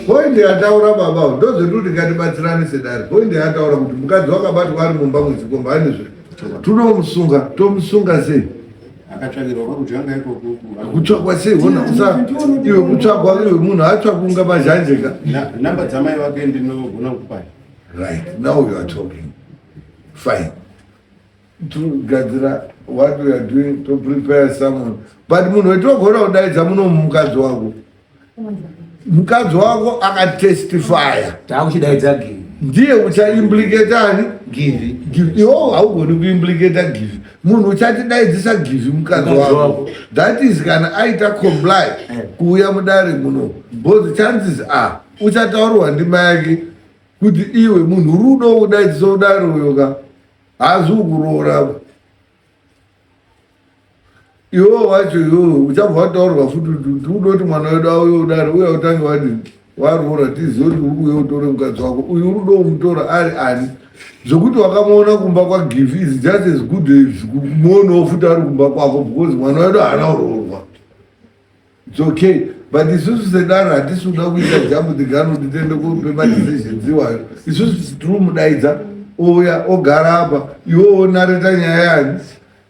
point yataura baba ndozvetuti ngatibatsirane sedare point yataura kuti mukadzi wakabatwa ari mumba mwechikomba anezve toda tomusunga sei
Akatsvakirwa kwakujanga ikoko.
Kutsvakwa sei? Hona usa iwe kutsvakwa iwe munhu atsvakwa unga mazhanjeka.
Namba dzamai vake ndinogona kupai.
Right now you are talking. Fine, togadzira what we are doing to prepare someone, but munhu wetogona kudaidza muno mukadzi wako, mukadzi wako akatestifya.
Taakuchidaidza Givi.
Ndiye uchaimplicata ani?
Givi.
Givi. Iwo haugoni kuimplicata Givi. Munhu uchatidaidzisa Givi mukadzi
Mukadzi
wako.
Wako.
That is kana aita comply kuuya mudare muno, because chances are uchataurirwa ndima yake kuti iwe munhu rudo kudaidzisa udare uyo ka haazi kukuroora. Iwewo wacho iwewe uchabva wataurwa futi kuti uda kuti mwana wedu auye udare uya utange wadini waroora tizive kuti uri kuuya utore mukadzi wako uyu uri kuda kumutora ari ani zvokuti wakamuona kumba kwaGivi is just as good as kumuonawo futi ari kumba kwako, because mwana wedu haana kuroorwa. It's okay, but isusu sedare hatisi kuda kuita jump the gun kuti tiende kupe madecisions iwayo. Isusu tiri kumudaidza ouya ogara apa, iwe wonareta nyaya yani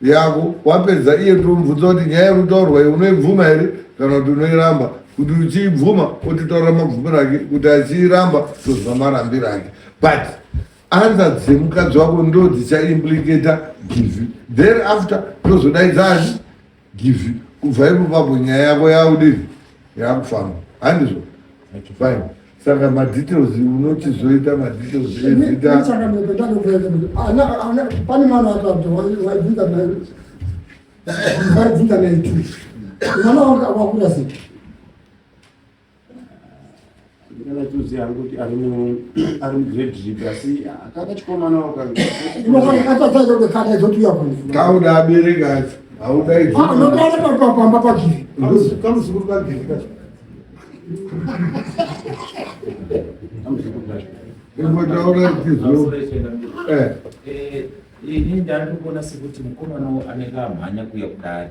yako. Wapedza iye tomubvunza kuti nyaya iri kutaurwa iyi unoibvuma here kana kuti unoiramba. Kuti uchiibvuma otitaurira mabvumiro ake, kuti achiiramba toziva marambiro ake. But answer dzemukadzi wako ndo dzichaimplicata Givi. Thereafter tozodaidza ani? Givi. Kubva ipo papo nyaya yako yaudini yakufamba, handizvo? Fine. Saka madetails unochizoita madetails ezita.
Pane mwana waibvunza vaibvunza naitu mwana wanga wakura sei?
Ndikana tuzi hangu kuti ari mugrade ripi, asi akakachikomana.
Kana izotuya kuno.
Kauda abereki acho haudaidzi.
Unotaura pamba paGivi.
Kamuzukuru kaGivi kacho.
Ingotaura tizo.
Ini ndandikuona sekuti mukomana anenge amhanya kuuya kudare.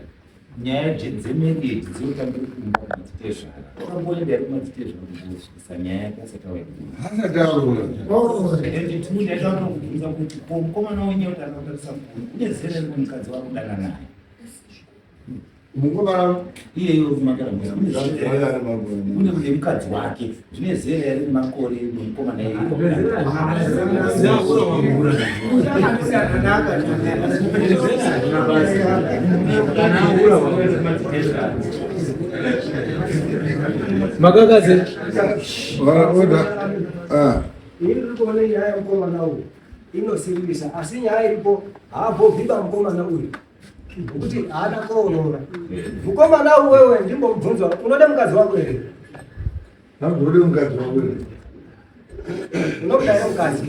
Nyaya dzemarriage dzinotambira kumba kumadzitezvara. Akamboenda here kumadzitezvara kuzosvisa nyaya yake asati auya?
Hasati aroora.
And two, ndaida kutokubvunza kuti ko mukomana wenyewe kuti akatarisa mukuru une zera rimwe mukadzi wakudana naye?
Mukomana?
Iyeyo kumakara une nemukadzi wake zvine zera here nemakore nemukomana iyeyo?
Makakazi.
Oda ah.
Ini ndiri kuona nyaya yemukomana uyu inosiririsa, asi nyaya iripo haabhovhiba mukomana uyu nokuti haana kuroorora. Mukomana uyu wewe ndimbomubvunzwa, unoda mukadzi wako here?
Nagode mukadzi wako here?
Unomuda here mukadzi?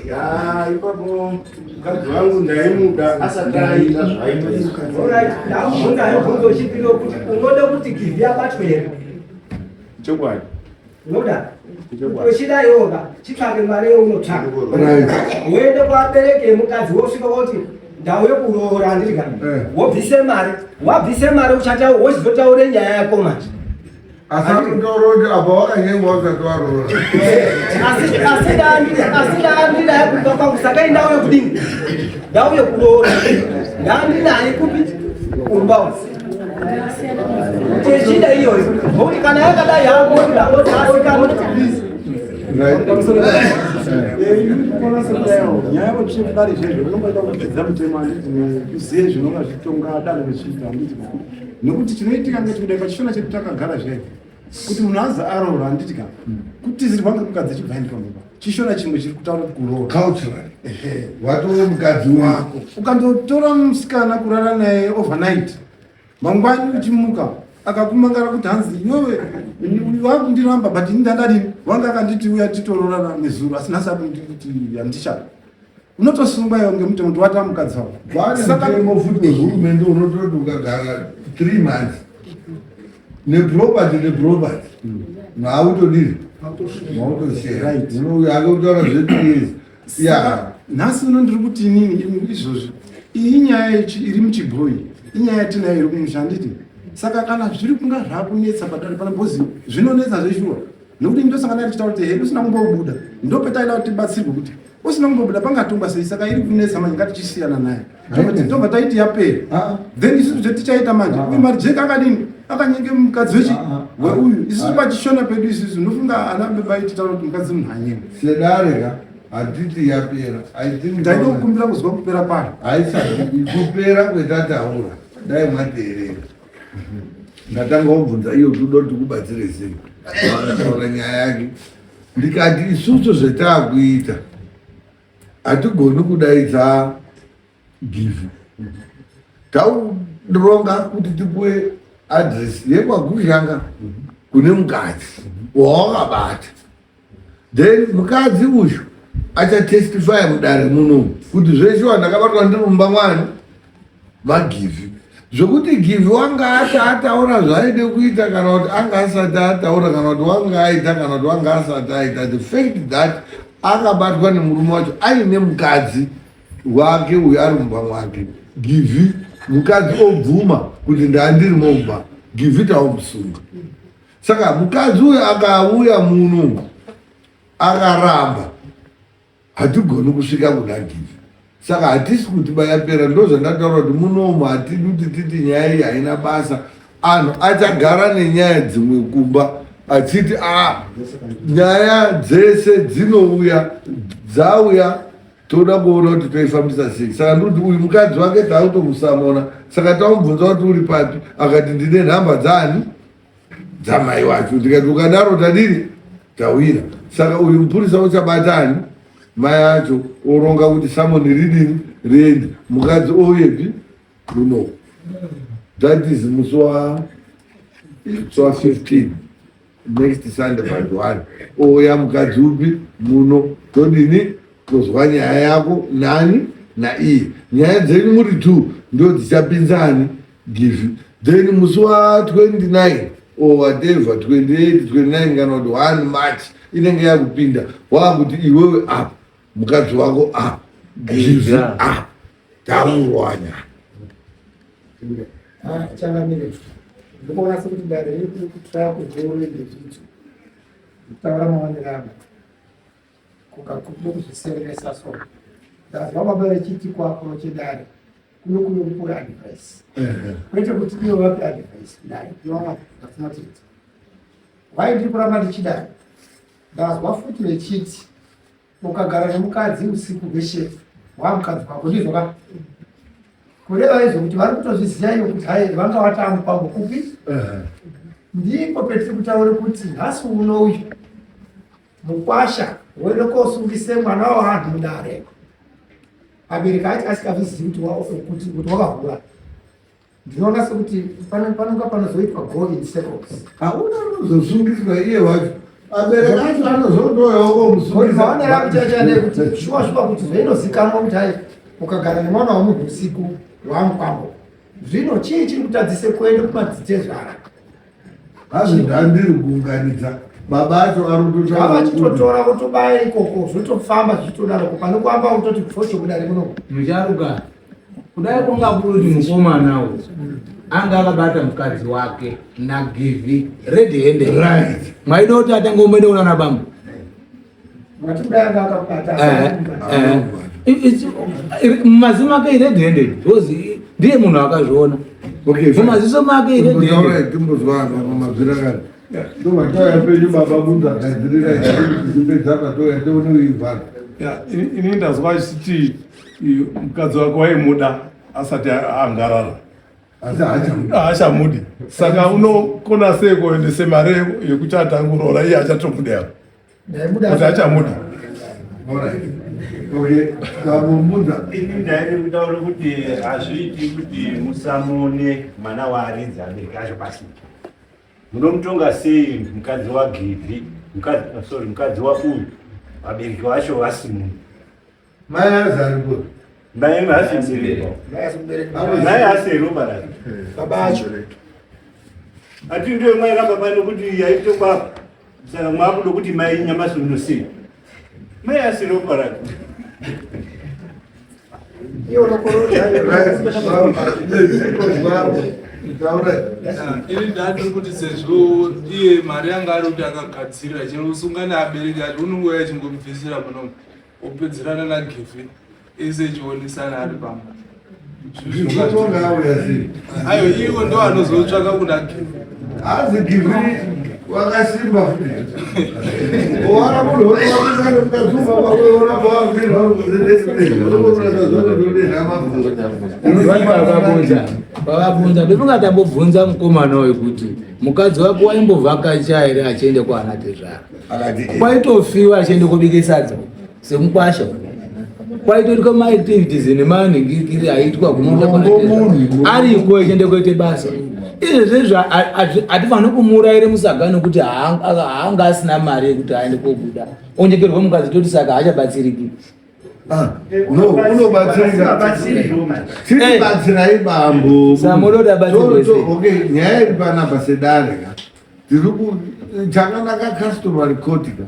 Ya, ipapo mukadzi wangu ndaimuda asati aita zvaaita izvi.
Alright, ndakubvunza mubvunzo wechipiri wekuti unoda kuti Givi abatwe here?
Chokwadi.
Unoda uchida yoga chitsvake mari yeunotsvaka woende kuvabereki emukadzi wosvika woti ndauye kuroora handiti ka eh. wobvise mari wabvise mari uchata wochizotaure nyaya yako manje
asi anotaura kuti apa wakanyengwa usati waroora
asi ndaandinaye kumba kwangu saka indauye kudini ndauye kuroora ndaandinaye kupi kumba uku Techida iyoyo nokuti kana yakadai
nyaya yavo kudare zvezvo unongoita kupedza mutemo handiti uzive zvinonga zvitonga dare rechiita handiti nekuti chinoitika ngechekudai pachishona chedu takagara zvezvo kuti munhu azi aroora handiti ka kutizirwa ngemukadzi achibva aendwa mumba chishona chimwe chiri kutaura kuti kuroora
culturally watove mukadzi
wako ukandotora musikana kurara naye overnight mangwani uchimuka akakumangara kuti hanzi iwewe wakundiramba but ini ndandadini wanga akanditi uya titororana nezuro asi nhasi akunditi handichada unotosungwa iwe ngemutemo kuti wata mukadzi wako
Pane mutemo futi wehurumende unototi ukagara three months neproperty neproperty mautodii mautoshare unouya akutaura zve years
ya nhasi uno ndiri kuti inini izvozvi iyi nyaya iri muchibhoyi inyaya yatinayo iri kumusha handiti saka kana zviri kunga zvakunetsa padare pana bhozi zvinonetsa zveshuwa nekuti ndosaka ndichitaura kuti hedu usina kumbobuda ndopetaida kuti tibatsirwe kuti usina kumbobuda pangatongwa sei saka iri kunetsa manje ngatichisiyana naye tobva taiti yapera ah. then isusu zvetichaita manje ah. uyu marijeka akadini akanyenge mukadzi wechi ah, weuyu isusu pachishona pedu isusu ndofunga ana baba ititaura kuti mukadzi munhu anyenge
sedare ka hatiti yapera
ndaida kukumbira kuzwa kupera kwayo
haisati kupera kwetataura dai mwateerera ndatanga kubvunza iyo kuti uda kuti tikubatsire sei akataura nyaya yake ndikati isusu zvetaakuita hatigoni kudaidza givi tauronga kuti tipuwe adresi yekwagushanga kune mukadzi wawakabata then mukadzi uyu achatestifya mudare muno kuti zveshe wandakabatwa ndiri mumba mwani magivhi zvekuti givhi wanga ati ataura zvaaide kuita kana kuti anga asati ataura kana kuti wanga aita kana kuti wanga asati aita the fact that akabatwa nemurume wacho aine mukadzi wake uyo ari mumba mwake givhi mukadzi obvuma kuti ndaandiri mumba givhi taomusunga saka mukadzi uyo akauya muno akaramba hatigoni kusvika kuna givi saka hatisi kuti bayapera ndozvandataura kuti munomu hatidi kuti titi nyaya iyi haina basa anhu achagara nenyaya dzimwe kumba achiti a ah, nyaya dzese dzinouya dzauya toda kuona kuti toifambisa sei saka ndikuti uyu mukadzi wake taakutomusamona saka tamubvunza kuti uri papi akati ndine nhamba dzaani dzamai wacho ndikati ukadaro tadini tawira saka uyu mupurisa uchabata ani mai acho oronga kuti samoni ridini riende mukadzi ouyepi kuno that is musi wa 15 next sunday but one ouya mukadzi upi muno todini tozwa nyaya yako nani naiye nyaya dzenyu muri two ndo dzichapinzani give then musi wa 29 or whatever 28 29 kana kuti 1 march inenge yakupinda wakuti iwewe apa mukadzi wako apa give apa taurwanya
ah, changamire ndikuona sekuti dare riri kutraya kugoredezvitso kutaura maonero angu kukakuda kuzvisereresa so ndazwa baba vechiti kwako chedare kuno kuno kupuwe advice kwete kuti ivo vape advice kudai no that's not it why ndiri kuramba ndichidai ndazwa futi vechiti ukagara nemukadzi usiku hweshe wamukadzi kwako ndizvo ka kureva izvo kuti vari kutozviziva ivo kuti hai vanga vatangu kwangu kupi ndipo petiri kutaura kuti nhasi uno uyu Mukwasha woenda kosungise mwana wavanhu mudare. Abereki acho asikazvizivi kuti kuti wakahura. Ndinoona sekuti panonga panozoitwa go in circles.
Hauna anozosungiswa iye wacho. Abereki acho anozondoyawo komusungisa.
Maonero angu chaicho ndekuti shuwa shuwa kuti zvainozikanwa kuti hai ukagara nemwana wamunhu usiku wamukwambo. Zvino chii chiri kutadzise kuenda kumadzitezvara?
Hazvi ndandiri kuunganidza. Baba acho ari kutotaura kuti
Vachitotora votobaya ikoko zvotofamba zvichitodaroko pane kuamba kutoti pfocho kudare muno.
Mucharuka, kudai kwanga kuri kuti mukomana uyu anga akabata mukadzi wake naGivhi red handed.
Right.
Mwaida kuti atange umboenda kunana bambo.
Mati kudai anga akabata.
Eh, eh. Mumaziso make red handed because ndiye munhu akazviona.
Okay.
Mumaziso make red
Timbozwa
handed.
timbozwa mabvira kare. Ndobva penyu baba munhu agadzirira kupedza patouya tione uivhara.
Ya, ini ndazwa achiti mukadzi wake waimuda asati angarara.
Asi haachamudi.
Haachamudi. Saka unokona sei kuendese mari yekuti atanguroora iye achatomuda apa?
Ndaimuda.
Kuti achamuda.
Alright. Okay, tamomudza.
Ini ndaida kutaura kuti hazviiti kuti musamone mwana waaridzi abereki acho pasina. Munomutonga sei mukadzi waGivhi, mukadzi sorry, mukadzi wauyu vabereki vacho vasimo.
Mai azi aripo.
Mai hasi mubereki. Mai hasi ropa rake.
Baba acho.
Ati ndiyo mai ramba pano kuti yaitongwa apa. Saka mwakuda kuti mai nyamasi uno sei? Mai hasi ropa rake.
Iyo rokorora.
Ini ndatiri kuti sezvo iye mari yanga ari kuti akagadzirira chero usunga neabereki acho unongouya achingomubvisira munomu opedzerana naGivhi ese echionesana ari pamba.
Zvitonga auya sei?
Ayo iwo ndo anozotsvaka kuna Givhi.
Hazi Givhi wakasimba futi. Wana munhu wakasimba pakuona
Vabvunza, vavabvunza ndofunga tambobvunza mukomana uyu kuti mukadzi wako waimbovhakacha here achienda kwaana tezvara. Kwaitofiwa achienda kobika sadza semukwasha. Kwaitoitwa maactivities nemanhingirikiri aiitwa kumunda kwaana tezvara. Ariko achienda koite basa. Izvezvi hatifaniri kumuurayira musaga nekuti haanga asina mari yekuti aende kobuda. Onyekerwa mukadzi toti saka haachabatsiriki.
No, unobatsirika. Tiribatsirai bambo.
Samunoda batsirwe sei?
Okay, nyaya iri panapa sedare ka. Tiri ku chakanaka customary court ka.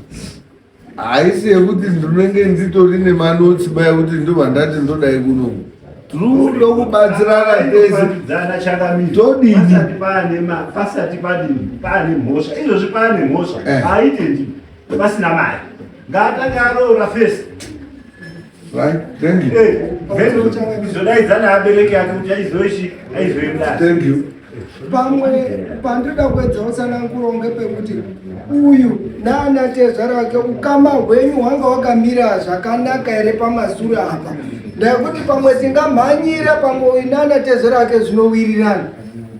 Haisi yekuti ndinenge nditori nemanotsi baya kuti ndobva ndati ndodai kunoku. Tiri kuda kubatsirana tese.
Dzana changamire.
Todini?
Pasati paane pasati padini paane mhosva. Izvozvi paane mhosva. Haite ndi pasina mari. Ngaatange aroora first.
Right, thank you.
Then kuzodaidzana abereki ake kuti aizoichi aizoimudai.
Thank you.
Pamwe pandoda kuedza utsananguro ngepekuti uyu naana tezvara wake ukama hwenyu hwanga hwakamira zvakanaka here pamasure apa, ndekuti pamwe tingamhanyira pamwe uyu naana tezvara wake zvinowirirana,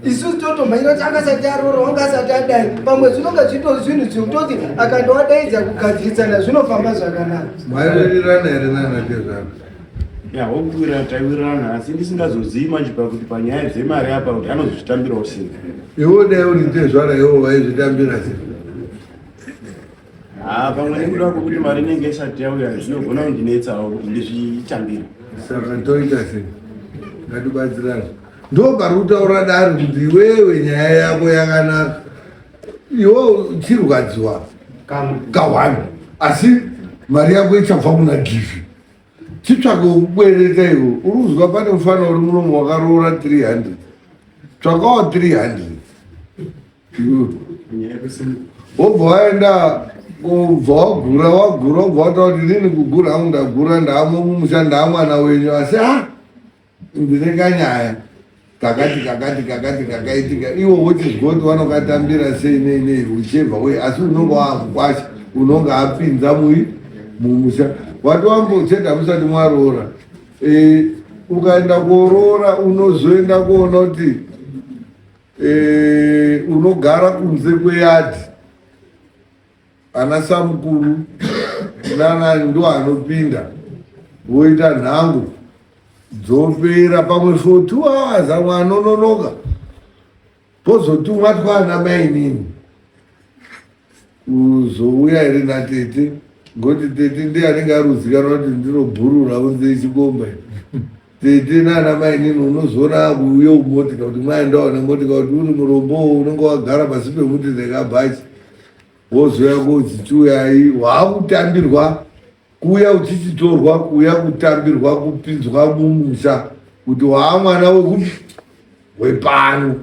isusu totomhanyira kuti angasati aroora wangasati adai, pamwe zvinonga zvitori zvinhu zvekutoti akandowadaidza kugadzirisana zvinofamba zvakanaka.
Maiwirirana here nana tezvara?
Ya, wokuwirirana taiwirirana asi ndisingazozivi manje pakuti panyaya dzemari apa kuti anozozvitambirawo sei.
Iwe dai uri tezvara iwe waizvitambira sei?
Ah, pamwe nekuda kwekuti mari inenge isati yauya zvinogona kundinetsawo kuti ndizvitambire.
Saka toita sei? Ngatibatsirane. Ndo pari kutaura dare kuti iwewe nyaya yako yakanaka. Iwe uchirwadziwa kawani asi mari yako ichabva kuna Givhi. Chitsvake wokubwereta iwe. Uri kuzwa pane mufana uri munomu wakaroora 300. Tsvakawo 300. Wobva waenda kubva wagura wagura wobva wataura kuti inini kugura hangu ndagura ndaamo mumusha ndaamwana wenyu asi ha ndine kanyaya kakati kakati kakati kakaitika iwo wochizwa kuti vanokatambira sei nei nei uchibva uye asi unonga waakukwasha unonga apinza mui mumusha wati wambocheda musati mwaroora e, ukaenda kuroora unozoenda kuona kuti e, unogara kunze kweyadhi ana samukuru nana ndo anopinda voita nhango dzopera pamwe for 2 hours amwe anononoka pozotumwa twana mainini kuzouya here natete ngoti tete ndiye anenge ari kuzikanwa kuti ndinobhurura unze chikomba tete nana mainini unozoona akuuya kumotika kuti mwaendawo nemotika kuti uri murombowo unenge wagara pasi pemuti nekabhachi. Wozouya kozi chiuyai, waakutambirwa kuuya uchichitorwa kuuya kutambirwa kupinzwa mumusha kuti waamwana wekupi wepano.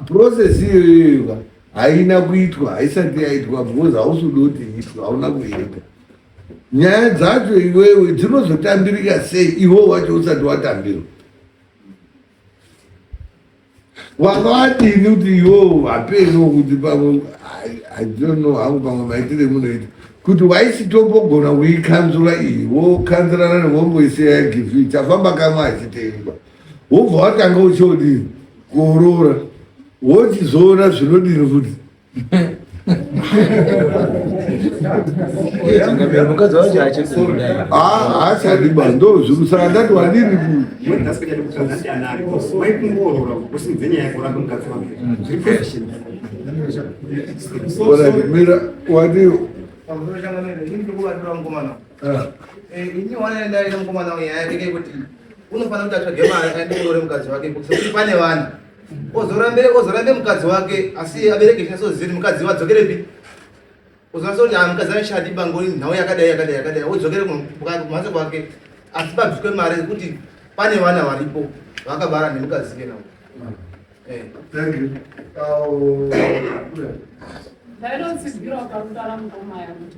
Process iyoyoyoka haina kuitwa, haisati yaitwa because hausi kuda kuti iitwe, hauna kuiita. Nyaya dzacho iwewe dzinozotambirika sei iwe wacho usati watambirwa? Wanga wadini kuti iwewe hapeno kuti pamwe I don't know hangu pamwe maitire munoita kuti waisitombogona kuikanzura iyi wokanzurana nevomboisiya yagifi chafamba kamwe achitengwa wobva watanga uchiodini kuorora wochizoona zvinodini futi
mukadzi wacho achikuda
haachadi ba ndo zviri saka ndati wadini mira wadi
ini wanaenda mukomana uyu nyaya yake kuti unofanira kuti atsvage mari aende kuroore mukadzi wake kuti pane vana ozorambe ozorambe mukadzi wake asi abereke chinyasoziva mukadzi wadzokerepi ozonatsa kuti ah, mukadzi achadi bangoni nhau yakadai yakadai yakadai odzokere kumhatso kwake asi pabviswe mari yekuti pane vana varipo vakabara nemukadzi ke navo eh.
Ndaitotsigirawo pakutaura mukoma yakuti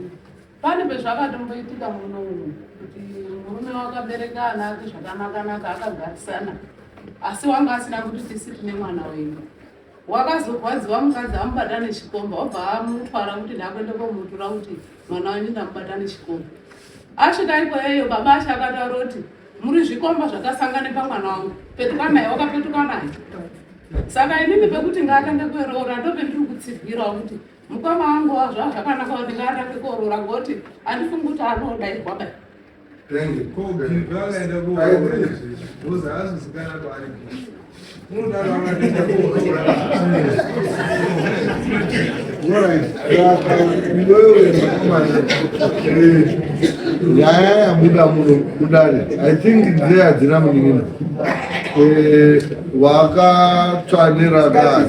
Pane pezvakatomboitika muno umu kuti murume wakabereka ana ake zvakanakanaka akagarisana asi wanga asina kuti tisi tine mwana wenyu. Wakazorwadziwa mukadzi amubata nechikomba obva amutwara kuti ndakuenda komutura kuti mwana wenyu ndamubata nechikomba. Asvika ikweyo baba acho akataura kuti muri zvikomba zvakasangana pamwana wangu petuka naye wakapetuka naye. Saka inini pekuti ngaatange kuroora ndopendiri kutsigira kuti Mukoma wangu wazva zvakanaka kuti ngaatange kuorora ngoti handifungi kuti anodairwa bai.
Nyaya yabuda muno kudare i think ndeye hadzina munin'ina eh, wakatsvanira kani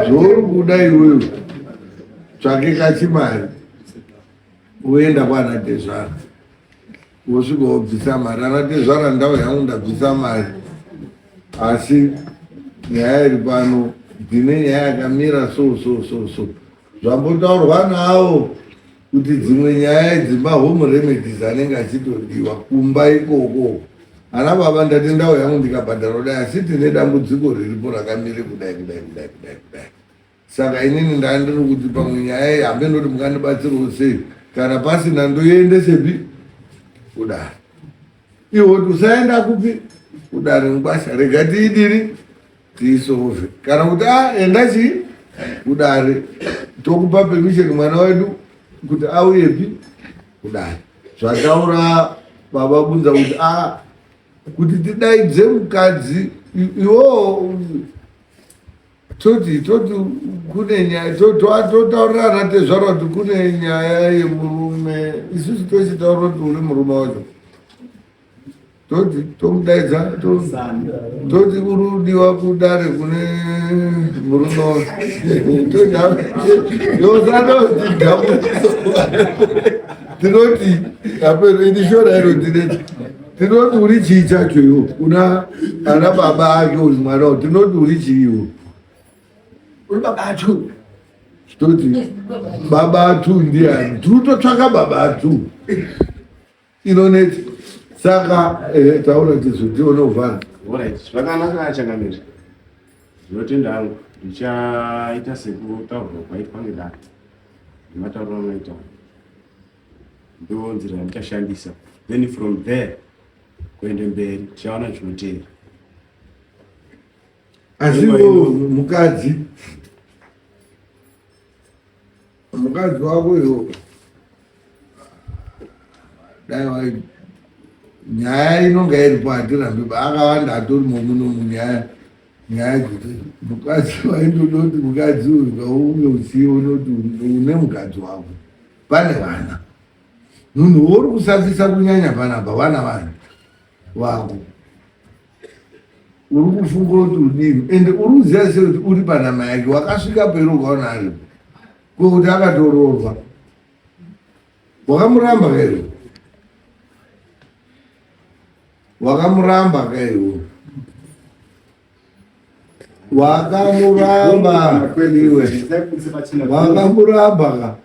zvouri kuda iwewe tsvake kachimari woenda kwana tezvara wosvika wobvisa mari ana tezvara ndau yangu ndabvisa mari asi nyaya iri pano ndine nyaya yakamira so so so so Zvambotaurwa nawo kuti dzimwe nyaya idzi mahome remedies anenge achitodiwa kumba ikoko. Ana baba ndati ndau yangu ndikabhadhara kudai asi tine dambudziko riripo rakamire kudai kudai kudai kudai kudai. Saka inini ndandiri kuti pamwe nyaya iyi hambe ndoti mungandibatsirawo sei kana pasina ndoiendesepi kudare. Iwe kuti usaenda kupi kudare mukwasha rega tiidiri tiisove kana kuti a ah, enda chii kudare tokupa permission mwana wedu kuti auyepi kudare zvataura baba bunza kuti a ah, kuti tidaidze mukadzi iwowo toti toti kune nyaya totaurirana tezvara kuti kune nyaya yemurume isusu tochitaura kuti uri murume wacho toti tomudaidza toti uri kudiwa kudare kune murume tinoti apeno iro tineti tinoti uri chii chacho iwo kuna ana baba ake uyu mwana u tinoti uri chii iwo
uri baba atu
toti baba atu ndiani tiri kutotsvaka baba atu inonetsa saka eh, taura tizo tione kuvhara
Alright, zvakanaka changamire. Ndinotenda hangu ndichaita sekutaurwa kwaitwa ngedare nematauriro anoita ndo nzira yandichashandisa then from there kuende mberi tichaona zvinoteera
asi iwewe mukadzi mukadzi wako iwo dai wai nyaya inonga iripo hatirambi akawanda atorimo muno munyaya nyaya dzekuti mukadzi waindoda kuti mukadzi uyu kaunge uchiona kuti une mukadzi wako pane vana munhu wouri kusafisa kunyanya panapa vana vanhu vako uri kufunga kuti udini ende uri kuziva sei kuti uri panama yake wakasvika peri ukaona aripo. Kuti akatoroorwa. Wakamuramba kairo. Wakamuramba kairo. Wakamuramba iwe. Wakamuramba ka.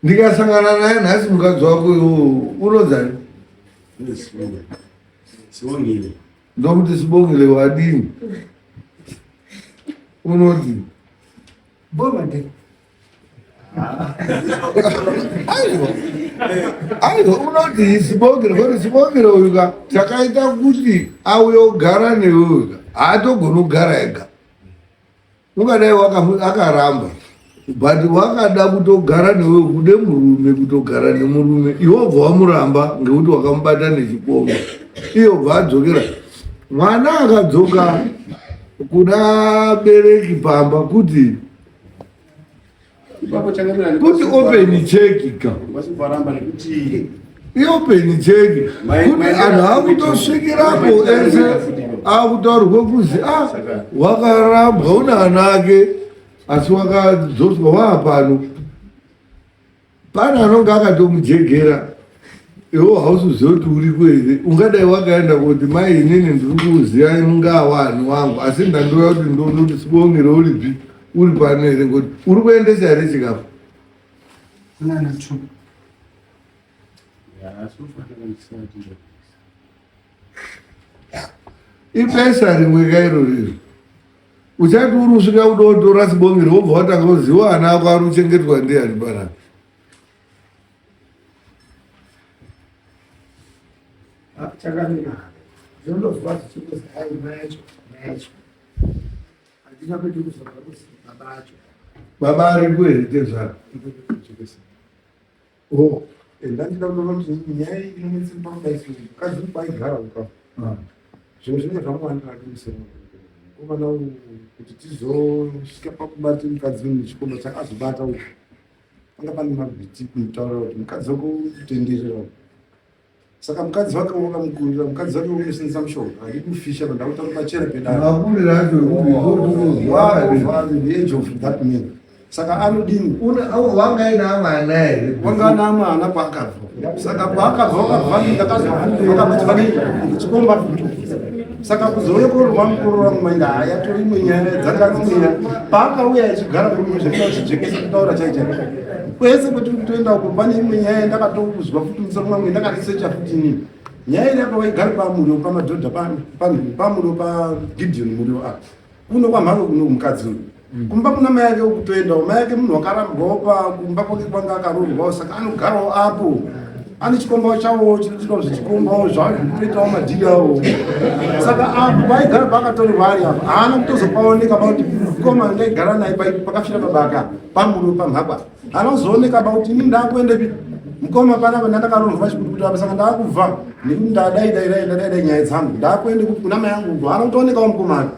Ndikasangana naye nhasi mukadzi wako iwowo unonzani?
Sibongile.
Ndokuti Sibongile wadini? Unoti
Bomade.
Aiwa. Aiwa unoti Sibongile kwete Sibongile uyu ka chakaita kuti auye kugara newe uyu ka haatogoni kugara ega. Ungadai akaramba but wakada kutogara newe kude murume kutogara nemurume iwe wobva wamuramba ngekuti wakamubata nechikomba iye obva adzokera mwana akadzoka kuna bereki pamba kuti kuti open check ka iopen check kuti anhu akutosvikirapo ese akutaurwa kuzi a ah, wakarambwa una ana ake asi wakadzoswa waapano pane anonge akatomujegera iwo hausi kuziva kuti uriko here ungadai wakaenda kuti mai inini ndiri kuziva mungawani wangu asi ndandouya kuti ndoona kuti sibongere uripi uri pano here ngokuti uri kuendesa here chikafu Ibesa rimwe kairo riri. Uchati uri usvika kudotora sibongere wobva watanga kuziva ana ako ari kuchengetwa ndiani panapa.
Ah, chakamira. Zvinondozwa zvichikuzi hai mai acho, mai acho. Handina kuiti kuzobva kuzi baba acho.
Baba ariko here tezvara?
Oh, ndandida kuona kuti nyaya iyi inonetsa pakudai sei mukadzi kwaigara uka ah. zvinhu zvinenge zvamuwandira kumusoro mukomana uyu kuti tizosvika pakubata mukadzi uyu nechikomba chakazobata uyu panga pane mabhiti kumutaurira kuti mukadzi wako kutenderera saka mukadzi wake wakamukurira mukadzi wake unoshandisa mushonga handidi kufisha but ndakutaura pachena
pedamakurira acho
the age of that man saka anodini
wanga aina mwana here
wanga ana mwana paakabva saka paakabva wakabva ndakazovakabva chikomba saka kuzouya korwa mukuru wangu mainda haya tori imwe nyaya dzanga dzimwe nyaya paakauya achigara murume zvekuita uchijekesa kutaura chaichai kwese kwetiri kutoenda uko pane imwe nyaya yandakatokuzwa futi musoro mwangu yandakarisecha futi inini nyaya iri apa vaigara pamurio pamadhodha pamurio pagideon murio apa kuno kwamhako kuno mukadzi uyu mm. kumba kuna mai ake ukutoendawo mai ake munhu wakarambwawo pakumba kwake kwanga akaroorwawo saka anogarawo apo ane chikombawo chawo chinoitwa zvechikombawo zvavo zvinotoitawo madhiri awo saka apo paigara paakatorerwa ari apa haana kutozopaoneka pakuti mukoma ndaigara naye pakafira babaka pamuro pamhakwa anozooneka pakuti ini ndakuendepi mukoma panapa ndandakaroorwa chikuti apa saka ndakubva nekuti ndadaidairai ndadaidai nyaya dzangu ndakuende kupi kuna mai angu haana kutoonekawo mukoma ake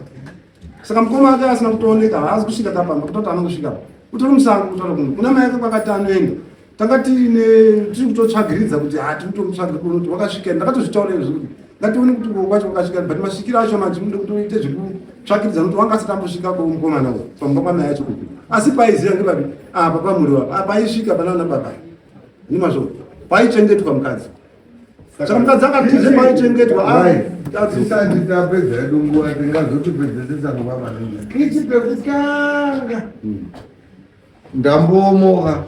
saka mukoma ake asina kutooneka haazi kusvika kapamba kutoti anongosvika utori musango kutaura kuno kuna mai ake kwakati anoenda tanga tiine tiri kutotsvagiridza kuti ha tiri kutomutsvagira kuona kuti wakasvika ndakatozvitaura izvo kuti ngatione kuti uko kwacho kwakasvika but masvikiro acho manje munoda kutoite zvekutsvakiridza nokuti wanga asati ambosvika ko mukomana uyu pamba kwamai acho kupi asi paiziva ngepapi apa pamuri apa apa aisvika pana ana baba nemazvo paichengetwa mukadzi saka mukadzi akatize paichengetwa
tisati tapedza yedu nguva tingazotipedzesesa nguva maningi ichi pekutanga ndamboomoka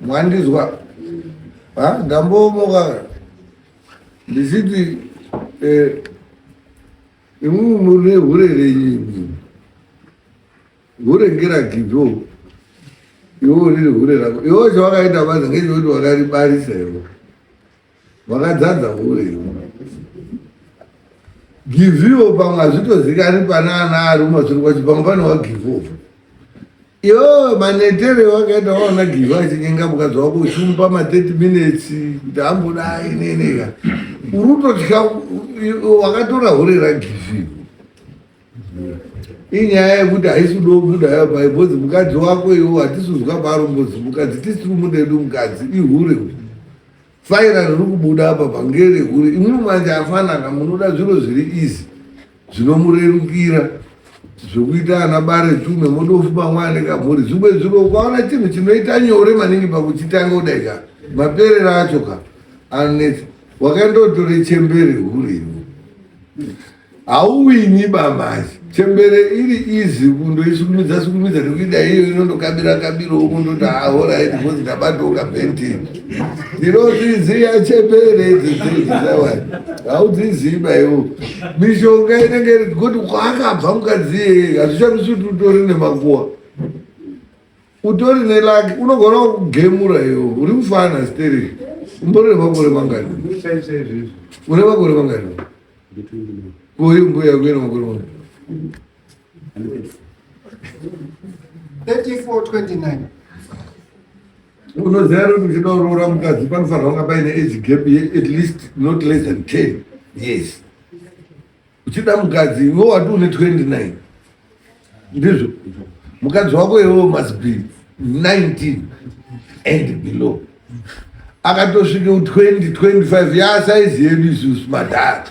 mwandizwa ndamboomoka ndichiti eh, imwimwi mune hure renyu imwimwi hure ngeragivho iwe riri hure rako iwe chawakaita basa ngechekuti wakaribarisa iwe wakadzadza hure iwe giviwo pamwe hazvitozikani pana ana ari kumashure kwacho pamwe pane wagivovo Iwewe manetere wakaita waona Giva achinyenga mukadzi wako uchimupa ma 30 minutes kuti ambodai neneka. Uri kutotya wakatora hure raGivi. Inyaya yekuti haisi kuda kubuda yayo pai bhozi mukadzi wako iwo hatisi kuzwa paari mbozi mukadzi tisi tiri kumuda edu mukadzi ihure. Faira riri kubuda apa pangere hure imwimwi manje afanaka munoda zviro zviri easy. Zvinomurerukira. Zvekuita ana bare tume modofupa mwana kamhuri zvimwe zviro ukaona chinhu chinoita nyore maningi pakuchitanga kudai ka maperero acho ka anonetsa. Wakandotore chembere hure iwe. Hauwini bamanje. Chembere iri easy kundoisukumidza sukumidza nekuida iyo inondokabira kabira wokundoti ah alright because ndabatoka bentini. Ndinodziziya chembere idzi dzidzizawa. Haudziziba iwe. Mishonga inenge iri kuti kwaakabva mukadzi iyeye hazvishamisi kuti utori nemakuwa. Utori nelaki unogona kugemura iwe uri mufana stereki. Umbori nemakore mangani? Une makore mangani? Kuyi mbuya kuine makore mangani?
3429
Unoziva here kuti uchida kuroora mukadzi panofanirwa kunga paine age gap ye at least not less than 10 years. Uchida mukadzi iwe wati une 29 ndizvo mukadzi wako iwewe must be 19 and below akatosvika 20 25 yaasaizi yedu isusu madhara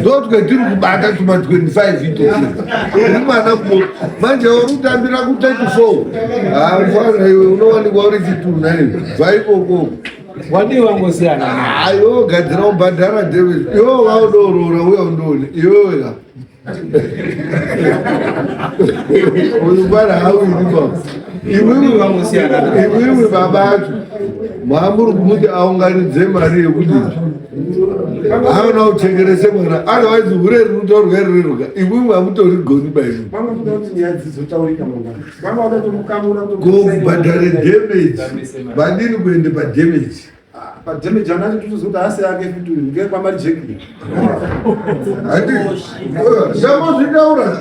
ndotwe tiri kubata tuma 25 itouri mwana ku manje uri kutambira ku 34 hamfana iwe unowanikwa uri chitunha iwe bva ikoko
wadii wangosiyana
ayo gadzira ubhadhara david iwe waudoroora uya undione iwewe ka uyu mwana hawini baba imwimwi imwimwi baba acho maamuri kumuti aunganidze mari yekudii aona kuchekerese mwana otherwise hure rinotaurwa ririruka imwimwi hamutorigoni baimi kubhadhare damage vadini kuende padamage
Padamage anacho totozoti haasi ake futi uyu ngekwamari jeki.
Handi ndamozvitaura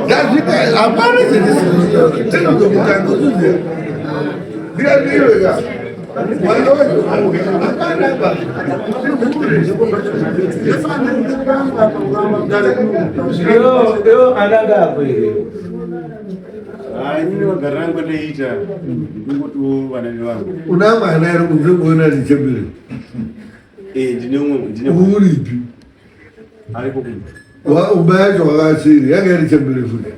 ndazvita hapana chendisinotaura ndiyaniweka Una mwana here kunze kuona ndichembere? Uripi? Umba yacho wakasiri yanga iri chembere futi.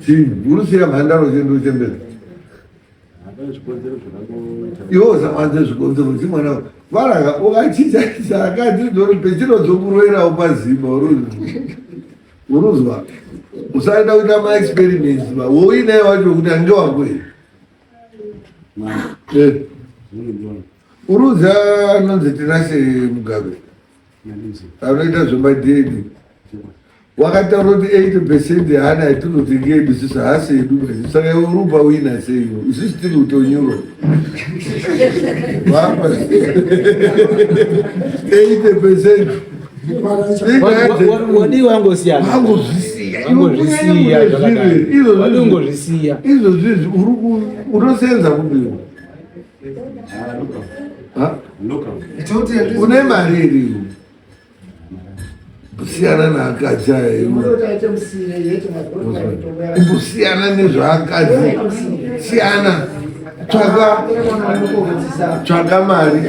Chii? Urusiya mhandaro chendo chembere. Iwe usawanze zvikonzero kuti mwana varaka ukachinjanisa akadzi ndori pechinozokuroerawo pazimba uruzwa usaenda kuita maexperiments ba woinaye wacho kuti ange wako here eh. Uruzi anonzi Tinashe Mugabe anoita zvemadheni wakataura kuti 80 percent haana yatinoti ngeedu isusu haasi edu basi saka iwe uri kupa wina seiwo isusu tiri kutonyuro vapa 80 percent
wadii wangosiyana
wangozvisiya
wangozvisiya zvakadaro wadii ungozvisiya
izvozvi izvi unosenza kubiwa une mari iriyo kusiyana naakadzi aya imbosiyana nezvaakadzi siyana tsvaka tsvaka mari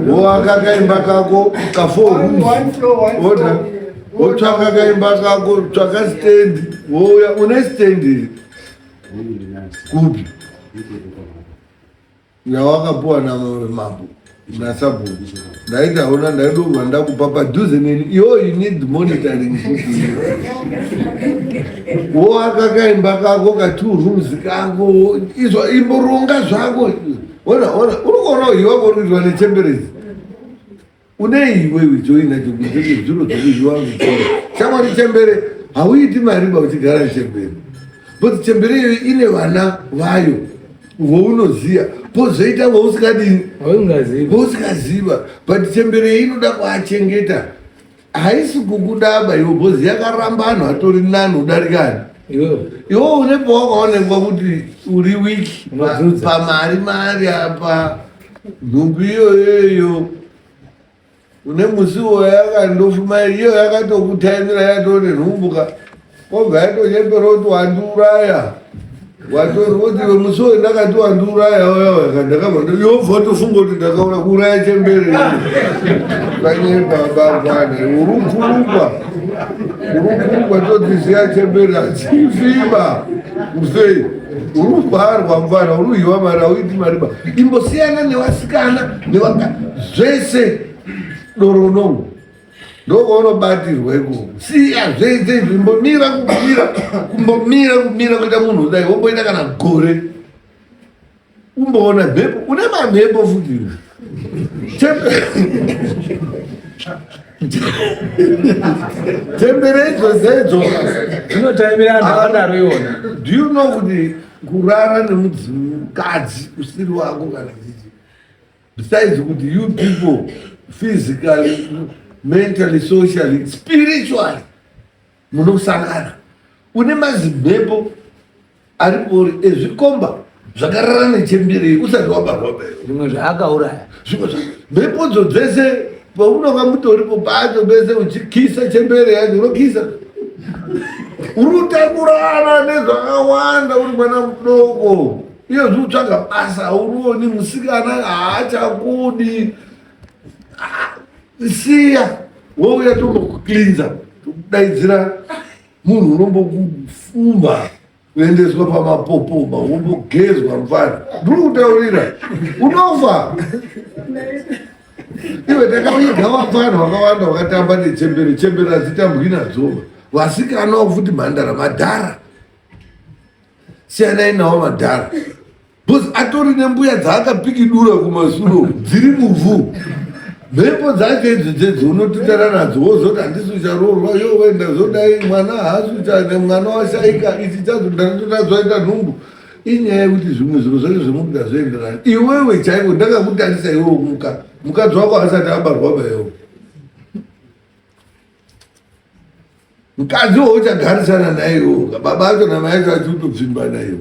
wowaka kaimba kako ka4 rooms oda wotsvaka kaimba kako tsvaka stendi wouya une stendi kupi yawakapuwa namambo nasabhuku ndaiti hauna ndaidobva ndakupa padhuze neni iwo you need monitoring futi woaka kaimba kako ka two rooms kako izvo imboronga zvako ona ona uri kuona uyiwa kuri kuitwa nechemberezi Une iwewe choinacho kunze kwezviro zvokudyiwa muchikoro. Shamwari chembere hauiti mari ba uchigara chembere. But chembere iyoyo ine vana vayo vounoziya pozoita vousikadini vousingaziva but chembere iyi inoda kuachengeta haisi kukudaba iwe bhozi yakaramba anhu atori nani kudarika ani iwe une pawakaonekwa kuti uri wiki pamari mari apa nhumbi iyoyoyo une musi uwo yakandofuma iyo yakatokutaimira yatone nhumbu ka kobva yatonyepera kuti wandiuraya. Watori woti iwe musi uyu ndakati wandiuraya uya ndakabva yobva watofunga kuti ndakaura kuuraya chembere kanyepa baba uri kurukwa uri kurukwa todziziya chembere hadzifiba usei uri kubharwa mfana uri uyiwa mari auiti mari ba imbosiyana nevasikana nevaka zvese doro unomu ndokaunobatirwa ikoko siya zvese izvi imbomira kumira kumbomira kumira kuita munhu kudai womboita kana gore umboona mhepo une mamhepo futi chembere idzo dzedzo
dzinotaimira anhu akadaro iwona.
Do you know kuti kurara nemukadzi usiri wako kana chichi, besides kuti you people physically, mentally, socially, spiritually munosangana, une mazimhepo aripori ezvikomba zvakarara nechembere usati wabarwa beyo.
Zvimwe zvaakauraya.
Zvimwe mhepodzo dzese paunonga mutoripo pacho pese uchikisa chembere yacho, unokisa uri utakurana nezvakawanda uri mwana mudoko. Iyo zvikutsvaga basa haurioni, musikana haachakudi. Ah, siya wouya tombokuklinza, tokudaidzira munhu unombokufumba kuendeswa pamapopoma wombogezwa. Mufana, ndiri kutaurira, unofa iwe. Takaviga vafana vakawanda vakatamba nechembere. Chembere hadzitambwi nadzo. Vasikana futi, mhandara, madhara, siyanai nawo madhara, because atori nembuya dzaakapikidura kumasuro dziri muvhu. Mhepo dzacho idzo dzedzo unotutana nadzo, wozoti handisi ucharoorwa, yo wenda zodai mwana haasi ucha mwana washaika ichi chazo ndatotazoita nhumbu. Inyaya yekuti zvimwe zviro zvacho zvemukuda zvoenderana. Iwewe chaiko ndakakutarisa iwewe muka mukadzi wako asati abarwa bayewo, mukadzi wauchagarisana naye iwoka, baba acho namai acho achikutopfimba naiwo.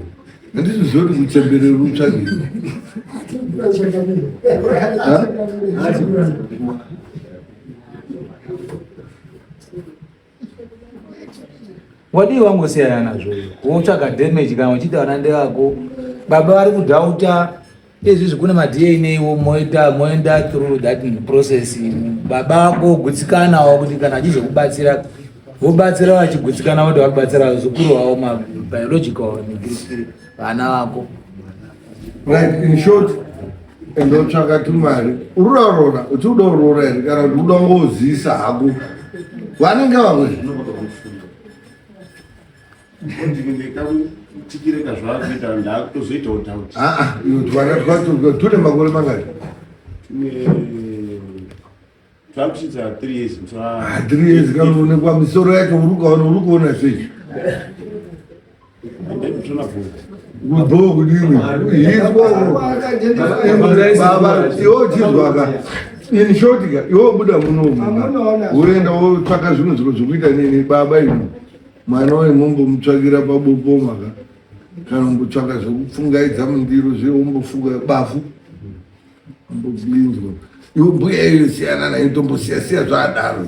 Handisi zoti kuchemberera utsvagei. Ha?
Wadii wangosiyana nazvo, wotsvaga damage kana uchiita vana ndevako, baba vari kudhauta izvizvi kune maDNA wo moita moenda through that process, baba vako gutsikanawo kuti kana achizokubatsira vobatsira vachigutsikana kuti vakubatsira zukuru wavo mabiological negirikiri vana vako.
Right, in short, endotsvaka tumari. Uri uda uroora, uchi uda uroora here kana kuti uda ngozivisa hako vanenge vamwe?
Tikireka zvaakuita, ndakutozoitawo doubt.
Aa, iwe twana twacho tune makore mangani?
Twakusvitsa 3 years.
Ah, 3 years kanoonekwa misoro yacho. Uri kuona, uri kuona sei? Kubho kudini hiswa baba iwe uchizwaka. In short ka, iwe buda munomu woenda wotsvaka zvimwe zviro zvekuita nini baba ino mwana wemombomutsvakira pabopoma ka, kana umbotsvaka zvekupfungaidza mundiro zve, wombofuka bafu, omboblinzwa. Iwe mbuya iyo siyana nayo, tombosiya siya zvaadaro.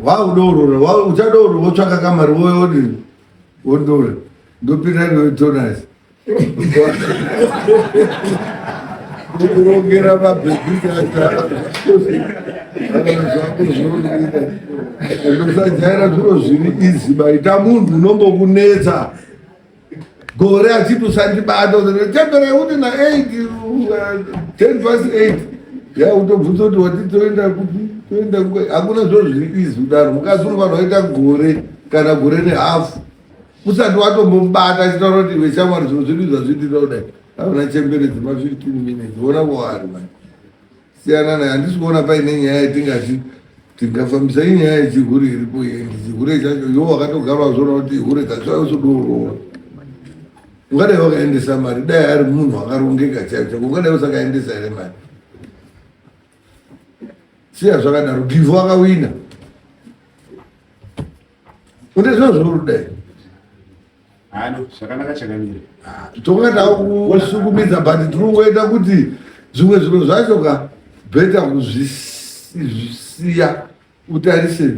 Wakudourora, uchadourora, wotsvaka kamari wodini, wondora ndopinda netonasi kurongera mabhebhi zvako zvinoita. Ndosajaira zviro zviri izi baita munhu unombokunetsa gore achiti usandibata chembere yekuti na8 10 past 8 yautobvunza kuti wati toenda kupi, toenda kupi. Hakuna zviro zviri izi kudaro. Mukadzi unofanira kuita gore kana gore nehafu usati watombomubata achitaura kuti iwe shamwari, zviro zvedu zvazviitira kudai. Aona chembere dzema 15 minutes, ona kwaari mani, siyana naye. Handisi kuona paine nyaya yatingati tingafambisa. Inyaya yechihure iripo yendi chihure chacho iwo wakatogara wazviona kuti hure dzachausodooroora. Ungadai wakaendesa mari, dai ari munhu akarongeka chaicho chaiko, ungadai usakaendesa here mari? Siya zvakadaro. Givhu akawina une zviro zvorudai.
Hano zvakanaka chakamira.
Tonga takusukumidza, but tiri kungoita kuti zvimwe zviro zvacho ka better kuzvisiya, utarise.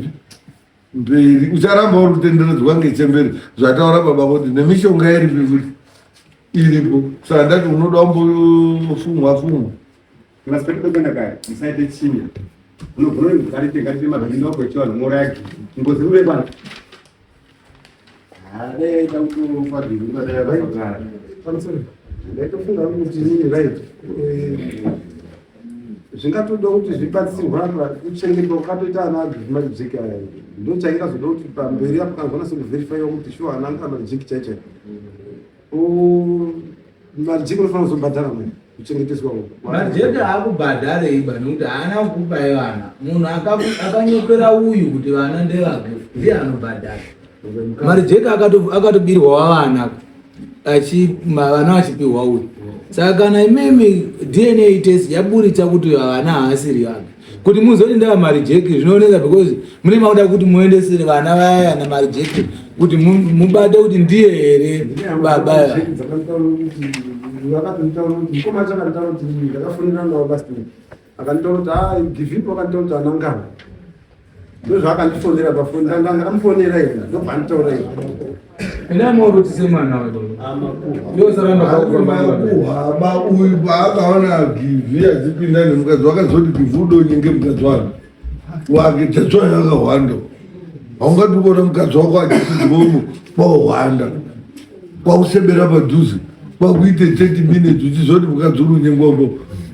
Mberi ucharamba uri kutenderedzwa ngechembere zvataura baba kuti nemishonga iripi futi iripo saka ndati unoda kumbofumwa fumwa.
Masipetikuenda kare musaite chinya unogona kuti ngarite ngarite mabhindo ako echivanhu moraki ngozi rure pano
Dai kutofa
Pamusoro. Ndaitofunga kuti inini right. Zvingatoda kuti zvibatsirwe apa kuchengetwa kwakatoita ana majeki aya. Ndo chaingazoda kuti pamberi apo kana zvonase kuverifaiwa kuti shuwa ana anga majeki chai chai. Majeki unofanira kuzobhadhara manje kuchengeteswa uko.
Majeki haakubhadharei ba nekuti haana kukupai vana. Munhu akanyopera uyu kuti vana ndevake ndiye anobhadhara. Marijeki akatobirwa vana vana vachipihwa uyu. Saka kana imimi DNA test yaburitsa kuti vana haasiri vake kuti muzoti ndava marijeki zvinooneka because mune makuda kuti muendesere vana vaya namarijeki kuti mubate kuti ndiye here baba.
Akanditaura kuti ah give up akanditaura kuti anangana. Ndozvaakandifonera pafoni ndanga ndakamufonera ini ndobva anditaura ini.
Enda maurutise mwana wako.
Makuhwa uyu paakaona Givhi achipinda nemukadzi wakazoti Givhi udonyenge mukadzi wake wake tatsva yakahwanda haungati kuona mukadzi wako achipinzwa kwahwanda kwakusebera padhuze kwakuite 30 minutes uchizoti mukadzi uri unyengwako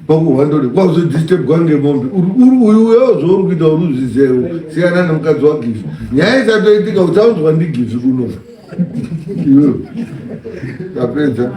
pakuhwandore kwakuzodistebwa ngemombe uyu uyo zvauri kuita uri uzviziva siyana nemukadzi wagifi nyaya isatoitika uchaunzwa ndigifi kuno iwewe tapedza.